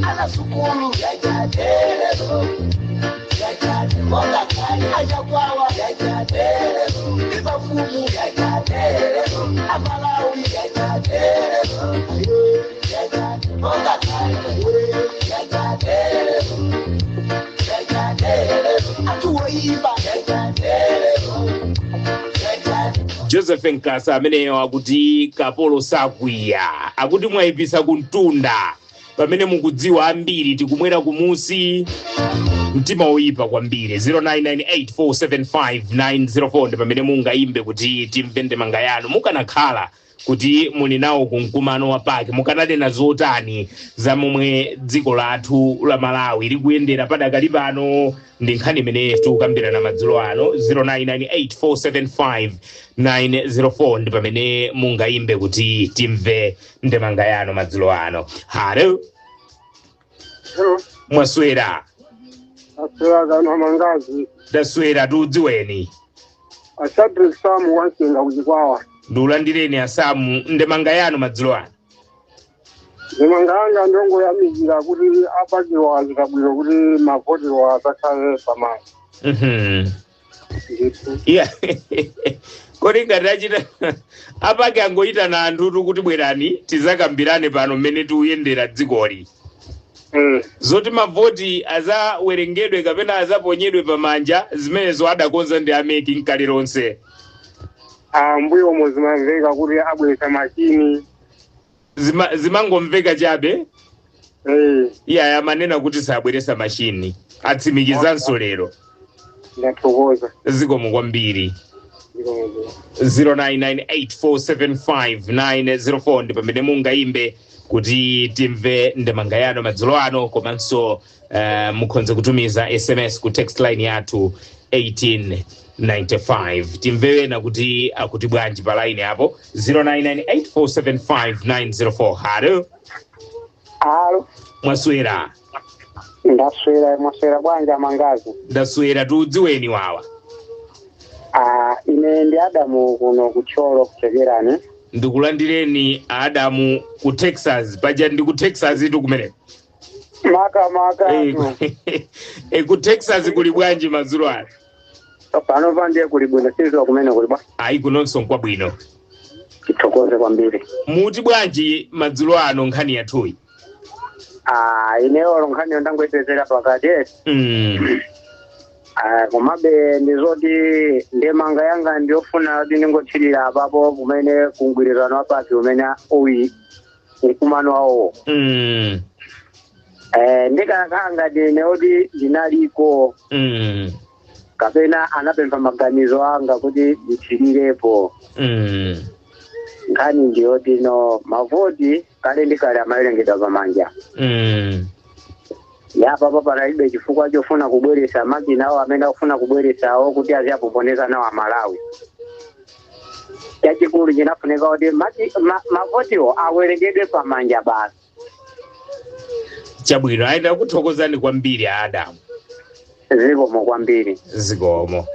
[SPEAKER 6] Anasukulu ajakwawa imafumu amalawi atuwoiba.
[SPEAKER 2] Joseph Nkasa ameneyo akuti kapolo sakwiya, akuti mwayipisa kuntunda pamene mukudziwa ambiri tikumwera kumusi, mtima oyipa kwambiri. 0998475904 ndi pamene mungayimbe kuti timve ndemanga yanu. Mukanakhala kuti muli nawo kumkumano wa PAC, mukananena zotani za momwe dziko lathu la Malawi likuyendera padakali pano? Ndi nkhani imene tikukambirana madzulo ano. 0998475904 ndi pamene mungayimbe kuti timve ndemanga yanu madzulo ano. Halo.
[SPEAKER 4] Hello.
[SPEAKER 2] Mwaswera?
[SPEAKER 4] Aswera kano Mangazi.
[SPEAKER 2] Ndaswera, tudziweni.
[SPEAKER 4] Ashadrick Samu wansenga kuchikwawa.
[SPEAKER 2] Ndiulandireni asamu, ndemanga yanu madzulo ano.
[SPEAKER 4] Ndemanga yanga ndongoyamikira kuti a PAC wa achita bwino kuti mavotiwa asakhale pamanja. Ndithu.
[SPEAKER 2] Yeah. Kodi ngati achita a PAC angoyitana anthutu kuti bwerani tizakambirane pano mmene tikuyendera dzikoli, zoti mavoti azawerengedwe kapena azaponyedwe pamanja, zimenezo adakonza ndi a MEC nkale lonse.
[SPEAKER 4] Ambuyo omwe zimamveka kuti abweretsa machini.
[SPEAKER 2] Zimangomveka chabe. Iye amanena kuti sabweresa machini, atsimikizanso lero.
[SPEAKER 4] Ndathokoza.
[SPEAKER 2] Zikomo kwambiri.
[SPEAKER 4] Zikomo.
[SPEAKER 2] 0998475904 ndi pamene mungayimbe kuti timve ndemanga yanu madzulo ano, komanso mukhoza kutumiza SMS ku text line yathu 1895. Timve wena kuti akuti bwanji pa line apo. 0998475904. Halo.
[SPEAKER 5] Alo.
[SPEAKER 2] Mwaswera?
[SPEAKER 5] Ndaswera, mwaswera bwanji Mangazi?
[SPEAKER 2] Ndaswera, tudziweni wawa.
[SPEAKER 5] Ah, ine ndi Adamu kuno kucholo kuchekerani.
[SPEAKER 2] Ndikulandireni Adamu ku Texas. Paja ndi ku Texas itu kumeneko.
[SPEAKER 5] Maka maka.
[SPEAKER 2] Ku Texas kuli bwanji madzulo ano?
[SPEAKER 5] Pano pandiye kuli bwino, sizwa kumene kuli bwa.
[SPEAKER 2] Ayi, kunonso nkwabwino.
[SPEAKER 5] Tithokoze kwambiri.
[SPEAKER 2] Muti bwanji madzulo ano nkhani yathuyi?
[SPEAKER 5] Ah, ineyo nkhaniyo ndangoyipezera pakati. Ah, komabe ndizoti ndemanga yanga ndiyofuna kuti ndingothirira apapo kumene kungwirizano wa PAC umene uyi mkumano wawo. Ndikanakhala ngati ine kuti ndinaliko kapena anapempha maganizo anga kuti ndithirirepo, nkhani ndiyoti no mavoti kale ndi kale amawerengedwa pamanja. Yapapo panalibe chifukwa chofuna kubweresa makina awo amene akufuna kubweresawo kuti aziyapoponeza nawo Amalawi. Chachikulu chinafunika kuti mavotiwo awerengedwe pamanja basi.
[SPEAKER 2] Chabwino, ayenda kuthokozani kwambiri Adamu.
[SPEAKER 5] Zikomo kwambiri.
[SPEAKER 2] Zikomo.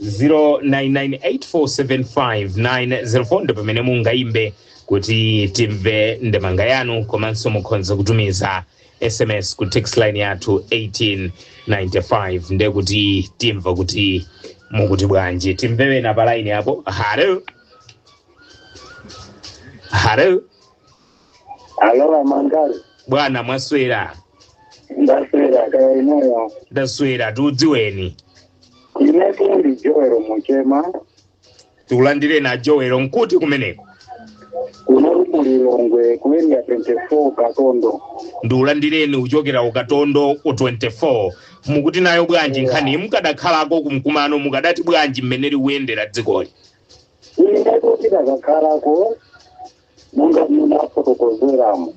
[SPEAKER 2] 0998475904 ndi pamene mungayimbe kuti timve ndemanga yanu, komanso mukhoza kutumiza SMS ku text line yathu 1895 nde kuti timva kuti mukuti bwanji. Timve wena pa line apo. Halo. Halo.
[SPEAKER 7] Alo, amangari.
[SPEAKER 2] Bwana, mwaswera?
[SPEAKER 7] Ndaswera, kaya ineyo?
[SPEAKER 2] Ndaswera, tudziweni.
[SPEAKER 7] Inetu ndi Joero Muchema.
[SPEAKER 2] Tikulandire na Joero, nkuti kumeneko?
[SPEAKER 7] Kuno Mulilongwe, ku Area 24, Katondo.
[SPEAKER 2] Ndiulandireni kuchokera ku Katondo ku 24. Mukuti nayo bwanji nkhani? Mukadakhalako kumkumano, mukadati bwanji mmene likuyendera dzikoli?
[SPEAKER 7] Inetu tidakakhalako, monga munafotokozeramo,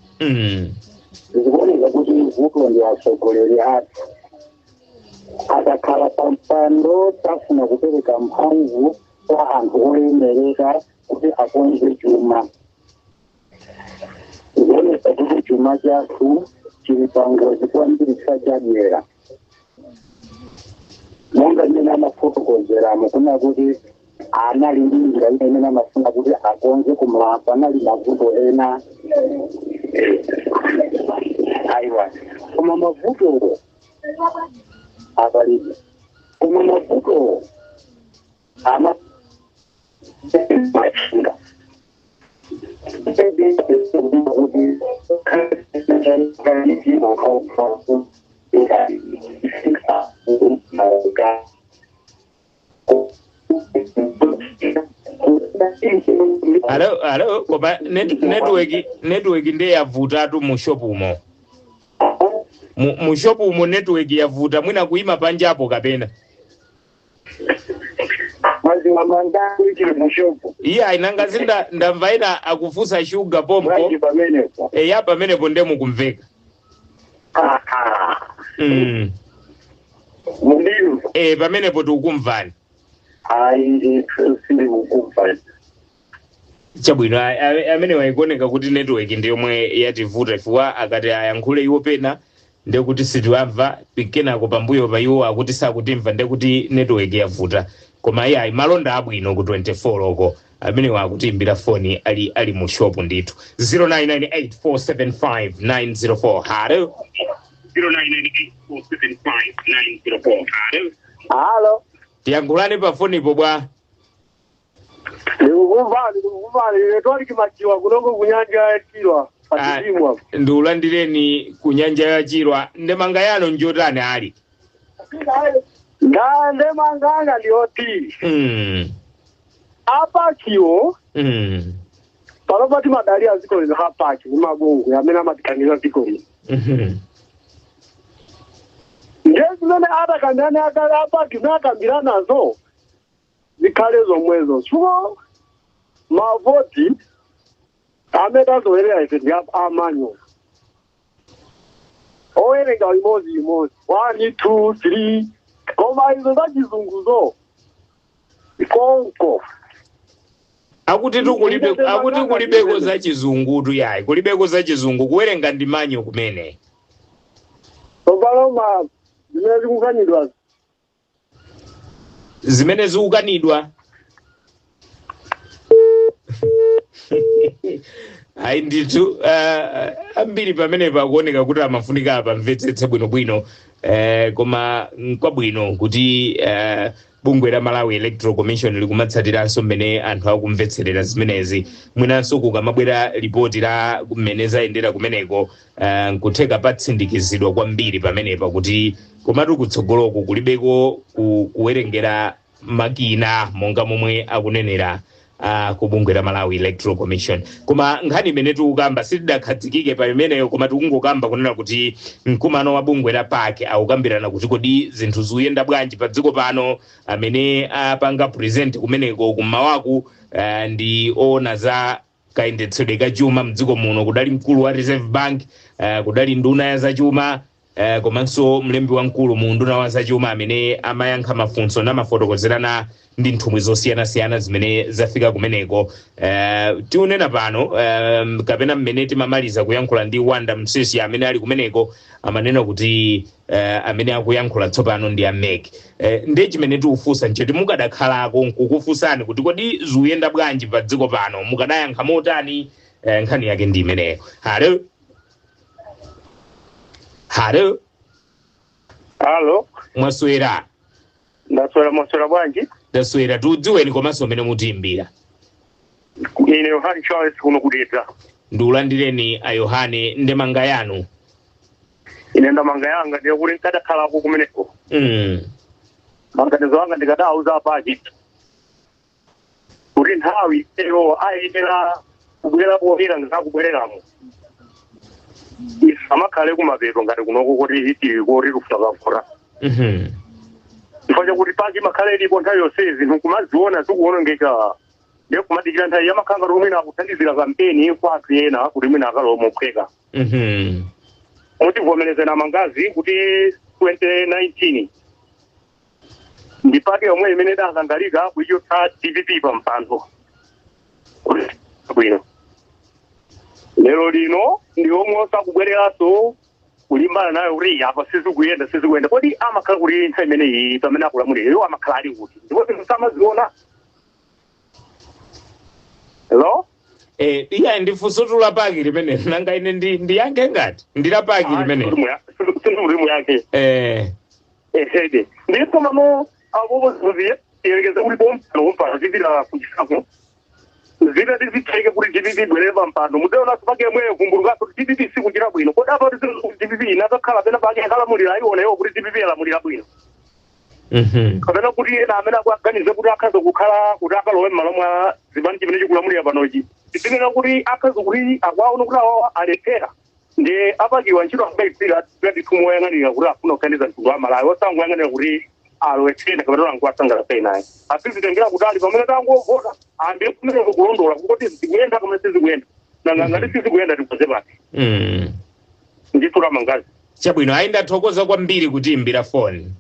[SPEAKER 7] zikuoneka kuti vuto ndi atsogoleri athu. Akakhala pampando, tafuna kupereka mphamvu kwa anthu olemereka kuti akonze chuma. Zikuoneka kuti chuma chathu chili pangozi kwambiri chifukwa chadyera, monga mmene amafotokozeramo kuna kuti anali ndi njira ina imene amafuna kuti akonze, koma panali mavuto ena. Aiwa, koma mavutowo apalibe, koma mavutowo ama machinga kuti
[SPEAKER 2] Alo, alo, koma network ndiye yavutatu mu shop umo. Mu shop umo network yavuta, mwina kuima panjapo kapena.
[SPEAKER 7] Maziwa mandani chili mushopu.
[SPEAKER 2] Iye ainanga zinda ndamva ina akufusa shuga pompo.
[SPEAKER 7] Bwanji pamenepo?
[SPEAKER 2] Eya, pamenepo ndiye mukumveka.
[SPEAKER 7] Mundimva?
[SPEAKER 2] E, pamenepo tikukumvani.
[SPEAKER 7] Ayi, sindi kukumva.
[SPEAKER 2] Chabwino, amene waikuoneka kuti network ndi yomwe yativuta, chifukwa akati ayankhule iwo pena ndekuti sitiwamva, kenako pambuyo pa iwo akuti sakutimva, ndekuti network yavuta. Koma iye ayi, malonda abwino ku 24 loko. Amene wakutiimbira foni ali mu shop ndithu. 0998475904. Halo. 0998475904. Halo.
[SPEAKER 4] Halo.
[SPEAKER 2] Tiyankhulani pa fonipo bwa.
[SPEAKER 4] Ndikukumvani, ndikukumvani. Ine twali kimachiwa kunoko kunyanja ya Chilwa, patitimwa.
[SPEAKER 2] Ndiulandireni ku nyanja ya Chilwa. Ndemanga yanu njotani ali?
[SPEAKER 4] Ndemanganga ndiyoti a PAC wo, panopa timadalira dziko lino a PAC kumabungwe amene amatithandiza dziko lino. Ndiye zimene atakambirana a PAC nakambirana nazo zikhale zomwezo, chifukwa mavoti amene tazowerera ife ndi a manual, owerenga limodzi limodzi, one, two, three, koma izo za chizunguzo konko.
[SPEAKER 2] Akuti tu kulibe, akuti kulibeko za chizungutu yayi, kulibeko za chizungu, kuwerenga ndi manual kumene.
[SPEAKER 4] Tsopano ma zimene zikukanidwa
[SPEAKER 2] Zimene zikukanidwa, ayi ndithu, ambiri pamene pakuoneka kuti amafunika apamvetsetse bwinobwino, koma nkwabwino kuti bungwe la Malawi Electoral Commission likumatsatiranso mmene anthu akumvetserera zimenezi. Mwinanso kukamabwera ripoti la mmene zayendera kumeneko, nkutheka patsindikizidwa kwambiri pamenepa kuti komatu kutsogoloku kulibeko kuwerengera makina monga momwe akunenera ku bungwe la Malawi Electoral Commission. Koma nkhani imene tikukamba sitidakhazikike pa imeneyo, koma tikungokamba kunena kuti mkumano wa bungwe la PAC akukambirana kuti kodi zinthu zikuyenda bwanji pa dziko pano. Amene apanga present kumeneko kummawaku ndi oona za kayendetsedwe ka chuma mdziko muno. Kudali mkulu wa Reserve Bank, kudali nduna ya zachuma, komanso mlembi wamkulu mu nduna wa zachuma amene amayankha mafunso namafotokozerana ndi nthumwi zosiyanasiyana zimene zafika kumeneko. Tiunena pano, kapena mmene timamaliza kuyankhula ndi Wanda Msisi amene ali kumeneko, amanena kuti amene akuyankhula tsopano ndi a MEC. Ndiye chimene tikufunsa nchoti mukadakhalako nkukufunsani kuti kodi zikuyenda bwanji pa dziko pano, mukadayankha motani? Nkhani yake ndi imeneyo. Halo, halo.
[SPEAKER 4] Halo.
[SPEAKER 2] Mwaswera?
[SPEAKER 4] Ndaswera, mwaswera bwanji?
[SPEAKER 2] Ndaswera, tiudziweni komanso mmene mutiimbira.
[SPEAKER 4] Ine Yohani Charles kuno kudetsa.
[SPEAKER 2] Ndiulandireni a Yohane, ndemanga yanu.
[SPEAKER 4] Ine ndemanga yanga ndiye kuti nkadakhalako kumeneko, maganizo anga ndikadauza a PAC kuti nthawi ero ayenera kubwera poyera ngakubwereramo, isamakhale kumapeto ngati kunoko kuti tili koti tifuna. Chifukwa chakuti PAC imakhale ilipo nthawi yonse, zinthu kumaziona zikuonongeka, ndiye kumadikira nthawi yamakhala ngati mwina akuthandizira kampeni kwa anthu ena kuti mwina akalowa mophweka. Mutivomerezena mangazi kuti 2019 ndi PAC yomwe imene idasangalika kuichotsa DPP pa mpando bwino. Lero lino ndi omwe osakubwereranso kulimbana nayo kuti apa sizikuyenda, sizikuyenda. Kodi amakhala kuti nthawi imeneyi pamene akulamulira iwo amakhala ali kuti, ndipo zinthu samaziona? Hello?
[SPEAKER 2] Iya, ndifunso la PAC limene nanga ine ndiyankhe ngati ndila PAC limene.
[SPEAKER 4] Sindikuti muyankhe. Ehede, ndipo mamo avovo ziyelekeza kuti pompano pompano zipita kuchisapo, zita tizithaike kuti DPP ibwerere pampando. Mudzaonanso PAC yomweyo vumbulukanso kuti DPP sikuchita bwino. Kodi apa kuti DPP inakakhala pena pake akalamulira, ayiona iwo kuti DPP alamulira bwino, kapena kuti ena amene akuaganize kuti akhaza kukhala kuti akalowe m'malo mwa zipani chimene chikulamulira panochi, tizinena kuti akhaza kuti akuaona kuti awawa alephera? Ndi a PAC wa ntchito akayigwira ndithu moyang'anira kuti afuna kuthandiza mtundu wa Malawi, osangoyang'anira kuti alowetsena kapena anguasangalasa naye. Asizitengera kutali, pamene tangovota ambe kumene kulondola kuti zikuyenda kapena sizikuyenda. Nanga ngati sizikuyenda, tikoze pati? Ndithu lamangazi.
[SPEAKER 2] Chabwino, ayi, ndathokoza kwambiri kutiimbira foni.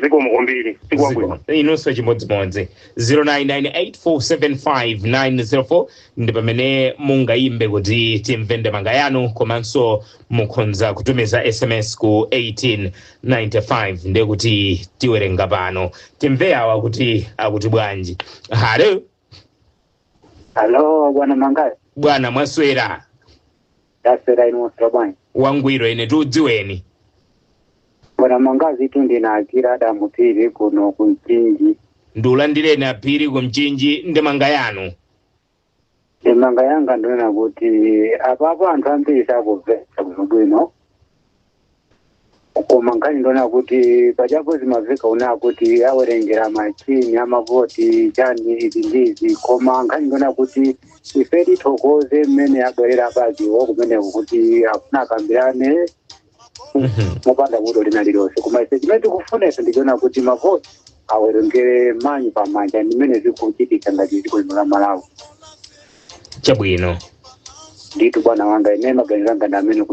[SPEAKER 4] Zikomo kwambiri, sikwabwino.
[SPEAKER 2] Inunso chimodzimodzi. 0998475904 ndi pamene mungayimbe kuti timve ndemanga yanu, komanso mukhoza kutumiza SMS ku 1895, ndiye kuti tiwerenga pano. Timve awa kuti akuti bwanji. Halo?
[SPEAKER 7] Halo, bwana Mangazi.
[SPEAKER 2] Bwana, mwaswera?
[SPEAKER 7] Ndaswera, inu mwaswera bwanji?
[SPEAKER 2] Wangwiro ine, tiudziweni.
[SPEAKER 7] Bwana Mangazi, tu ndinakira Adamu Phiri kuno kumchinji.
[SPEAKER 2] Ndiulandireni Aphiri kumchinji, ndemanga yanu.
[SPEAKER 7] Ndemanga yanga ndinena kuti apapo anthu ambiri sakubvetsa bwinobwino, koma nkhani ndona kuti pachapo zimaveka una kuti awerengera machini amavoti chani izi ndizi, koma nkhani ndona kuti ife tithokoze mmene abwerera a PAC wo kumeneko kuti afuna akambirane mopanda vuto lina lilonse. Koma ife chimene tikufuna ife ndichiona kuti mavoti awerengere manyu pamanja, ndimene zikuchitika ngati dziko lino la Malawi.
[SPEAKER 2] Chabwino.
[SPEAKER 7] Ndithu bwana wanga, ine maganizo anga ndi amene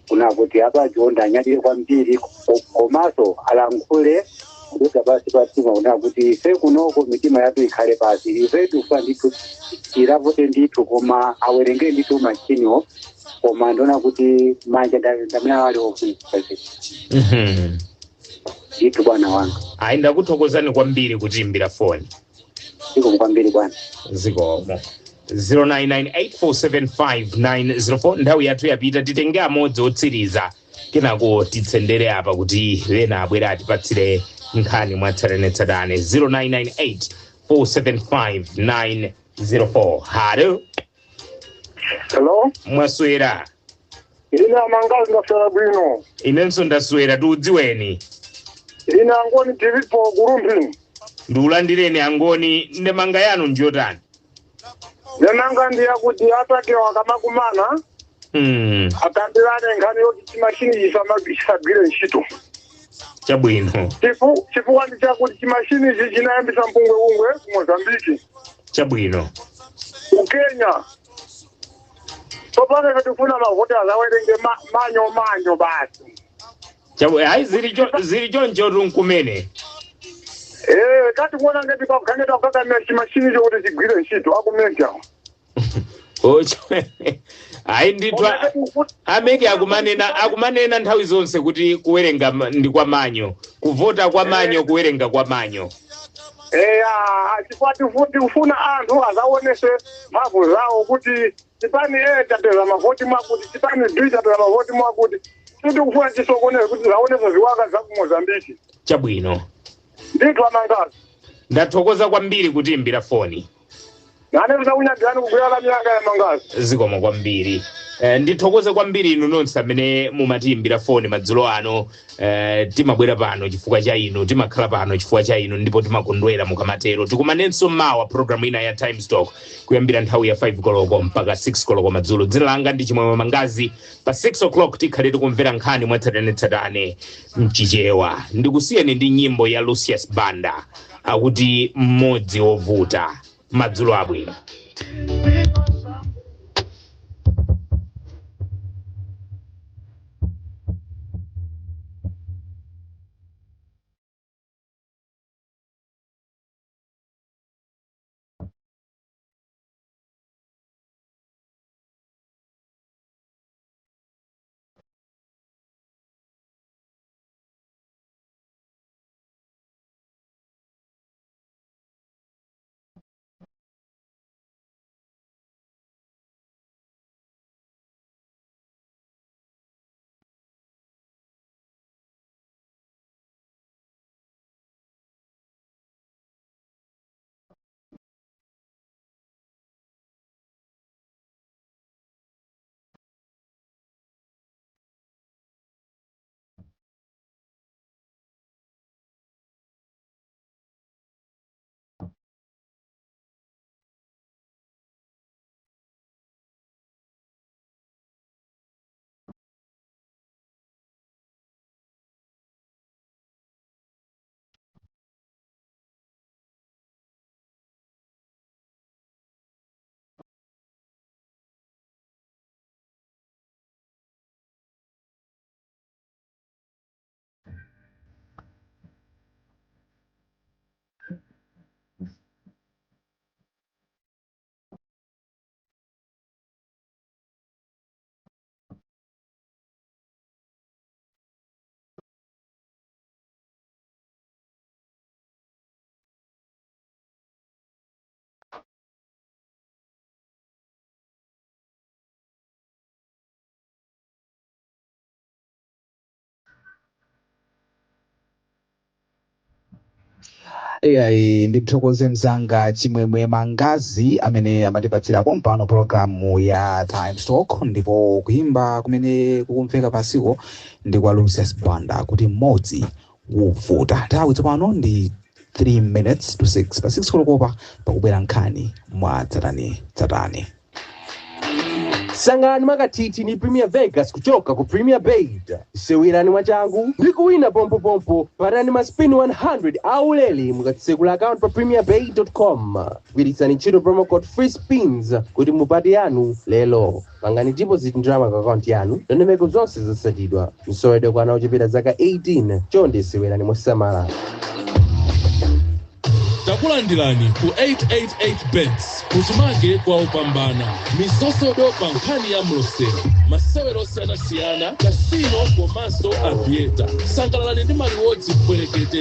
[SPEAKER 7] kuna kuti a PAC wo ndanyadire kwambiri, komanso alankhule kudutsa pasi pa mtima, kuna kuti ife kunoko mitima yathu ikhale pasi. Ife tikufa ndithu, tilavote ndithu, koma awerengere ndithu machiniwo, koma ndiona kuti manja ndamene ali ofunika. Ndithu bwana wanga.
[SPEAKER 2] Ayi, ndakuthokozani kwambiri kutiimbira foni.
[SPEAKER 7] Zikomo kwambiri, bwana.
[SPEAKER 2] Zikomo. 0998475904. Nthawi yathu yapita, titenge amodzi otsiriza, kenako titsendere apa kuti ena abwere atipatsire nkhani mwatsatanetsatane. 0998475904. Halo?
[SPEAKER 4] Hello?
[SPEAKER 2] Mwaswera?
[SPEAKER 4] Ine amangazi, ndaswera bwino.
[SPEAKER 2] Inenso ndaswera, tiudziweni.
[SPEAKER 4] Ine Angoni tilipo ku Rumphi.
[SPEAKER 2] Ndiulandireni Angoni, ndemanga yanu njotani?
[SPEAKER 4] Ndemanga ndiyakuti a PAC wakamakumana akambirane nkhani yoti chimashini chisagwire ntchito.
[SPEAKER 2] Chabwino.
[SPEAKER 4] Chifukwa ndi chakuti chimashini ichi chinayambisa mpungwepungwe ku Mozambiki, ku Kenya. Tsopano ife tifuna mavoti azawerenge manyo manyo basi.
[SPEAKER 2] Ayi, zili choncho nkumene.
[SPEAKER 4] Eh, kati kuona ngati pakhaneta kukakamira chimashini chokuti chigwire ntchito akumeja.
[SPEAKER 2] Ayi ndithu, a MEC akumanena nthawi zonse kuti kuwerenga ndi kwa manyo, kuvota kwa manyo, kuwerenga kwa manyo.
[SPEAKER 4] Eya, chifukwa tikufuna anthu azaonese mphamvu zawo kuti chipani A chapeza mavoti mwakuti, chipani B chapeza mavoti mwakuti. Sitikufuna chisokoneze kuti zaonese ziwanga za ku Mozambiki.
[SPEAKER 2] Chabwino.
[SPEAKER 4] Ndithu amangazi.
[SPEAKER 2] Ndathokoza kwambiri kutiimbira foni.
[SPEAKER 4] Nane tizakunyadirani kugwira la miyanga ya Mangazi.
[SPEAKER 2] Zikomo kwambiri. Ndithokoze kwambiri inu nonse amene mumatiyimbira foni madzulo ano. Timabwera pano chifukwa cha inu, timakhala pano chifukwa cha inu, ndipo timakondwera mukamatero. Tikumanenso mawa, programu ina ya Times Talk, kuyambira nthawi ya 5 koloko mpaka 6 koloko madzulo. Dzina langa ndi Chimwemwe Mangazi. Pa 6 o'clock tikhale tikumvera nkhani mwatsatanetsatane mchichewa. Ndikusiyeni ndi nyimbo ya Lucius Banda, akuti "Mmodzi Wovuta". Madzulo abwino.
[SPEAKER 8] Iyayi, ndithokoze mzanga Chimwemwe Mangazi amene amatipatsira pompano pologalamu ya Times Talk. Ndipo kuimba kumene kukumveka pasiko ndi kwa Lucius Banda, kuti "Mmodzi Wovuta". Nthawi tsopano ndi 3 minutes to 6. Pa 6 kolokopa pakubwera nkhani mwa tsatani tsatani.
[SPEAKER 9] Sangalani mwakathithi ni Premier Vegas kuchoka ku Premier Bet. Sewerani mwachangu ndi kuwina pompopompo. Patani ma spin 100 aulere mukatsekula account pa premierbet.com. Gwiritsani ntchito promo code free spins kuti mupate yanu lero. Pangani deposit ndalama ku akaunti yanu. Ndondomeko zonse zotsatidwa. Msowedwe kwa ana ochepera zaka 18. Chonde sewerani mosamala.
[SPEAKER 10] Takulandirani ku 888 Bets, kuchimake kwa upambana misosodo pa nkhani ya mlosero, masewero osiyanasiyana, casino komanso aviator. Sangalalani ndi ma rewards bwerekete.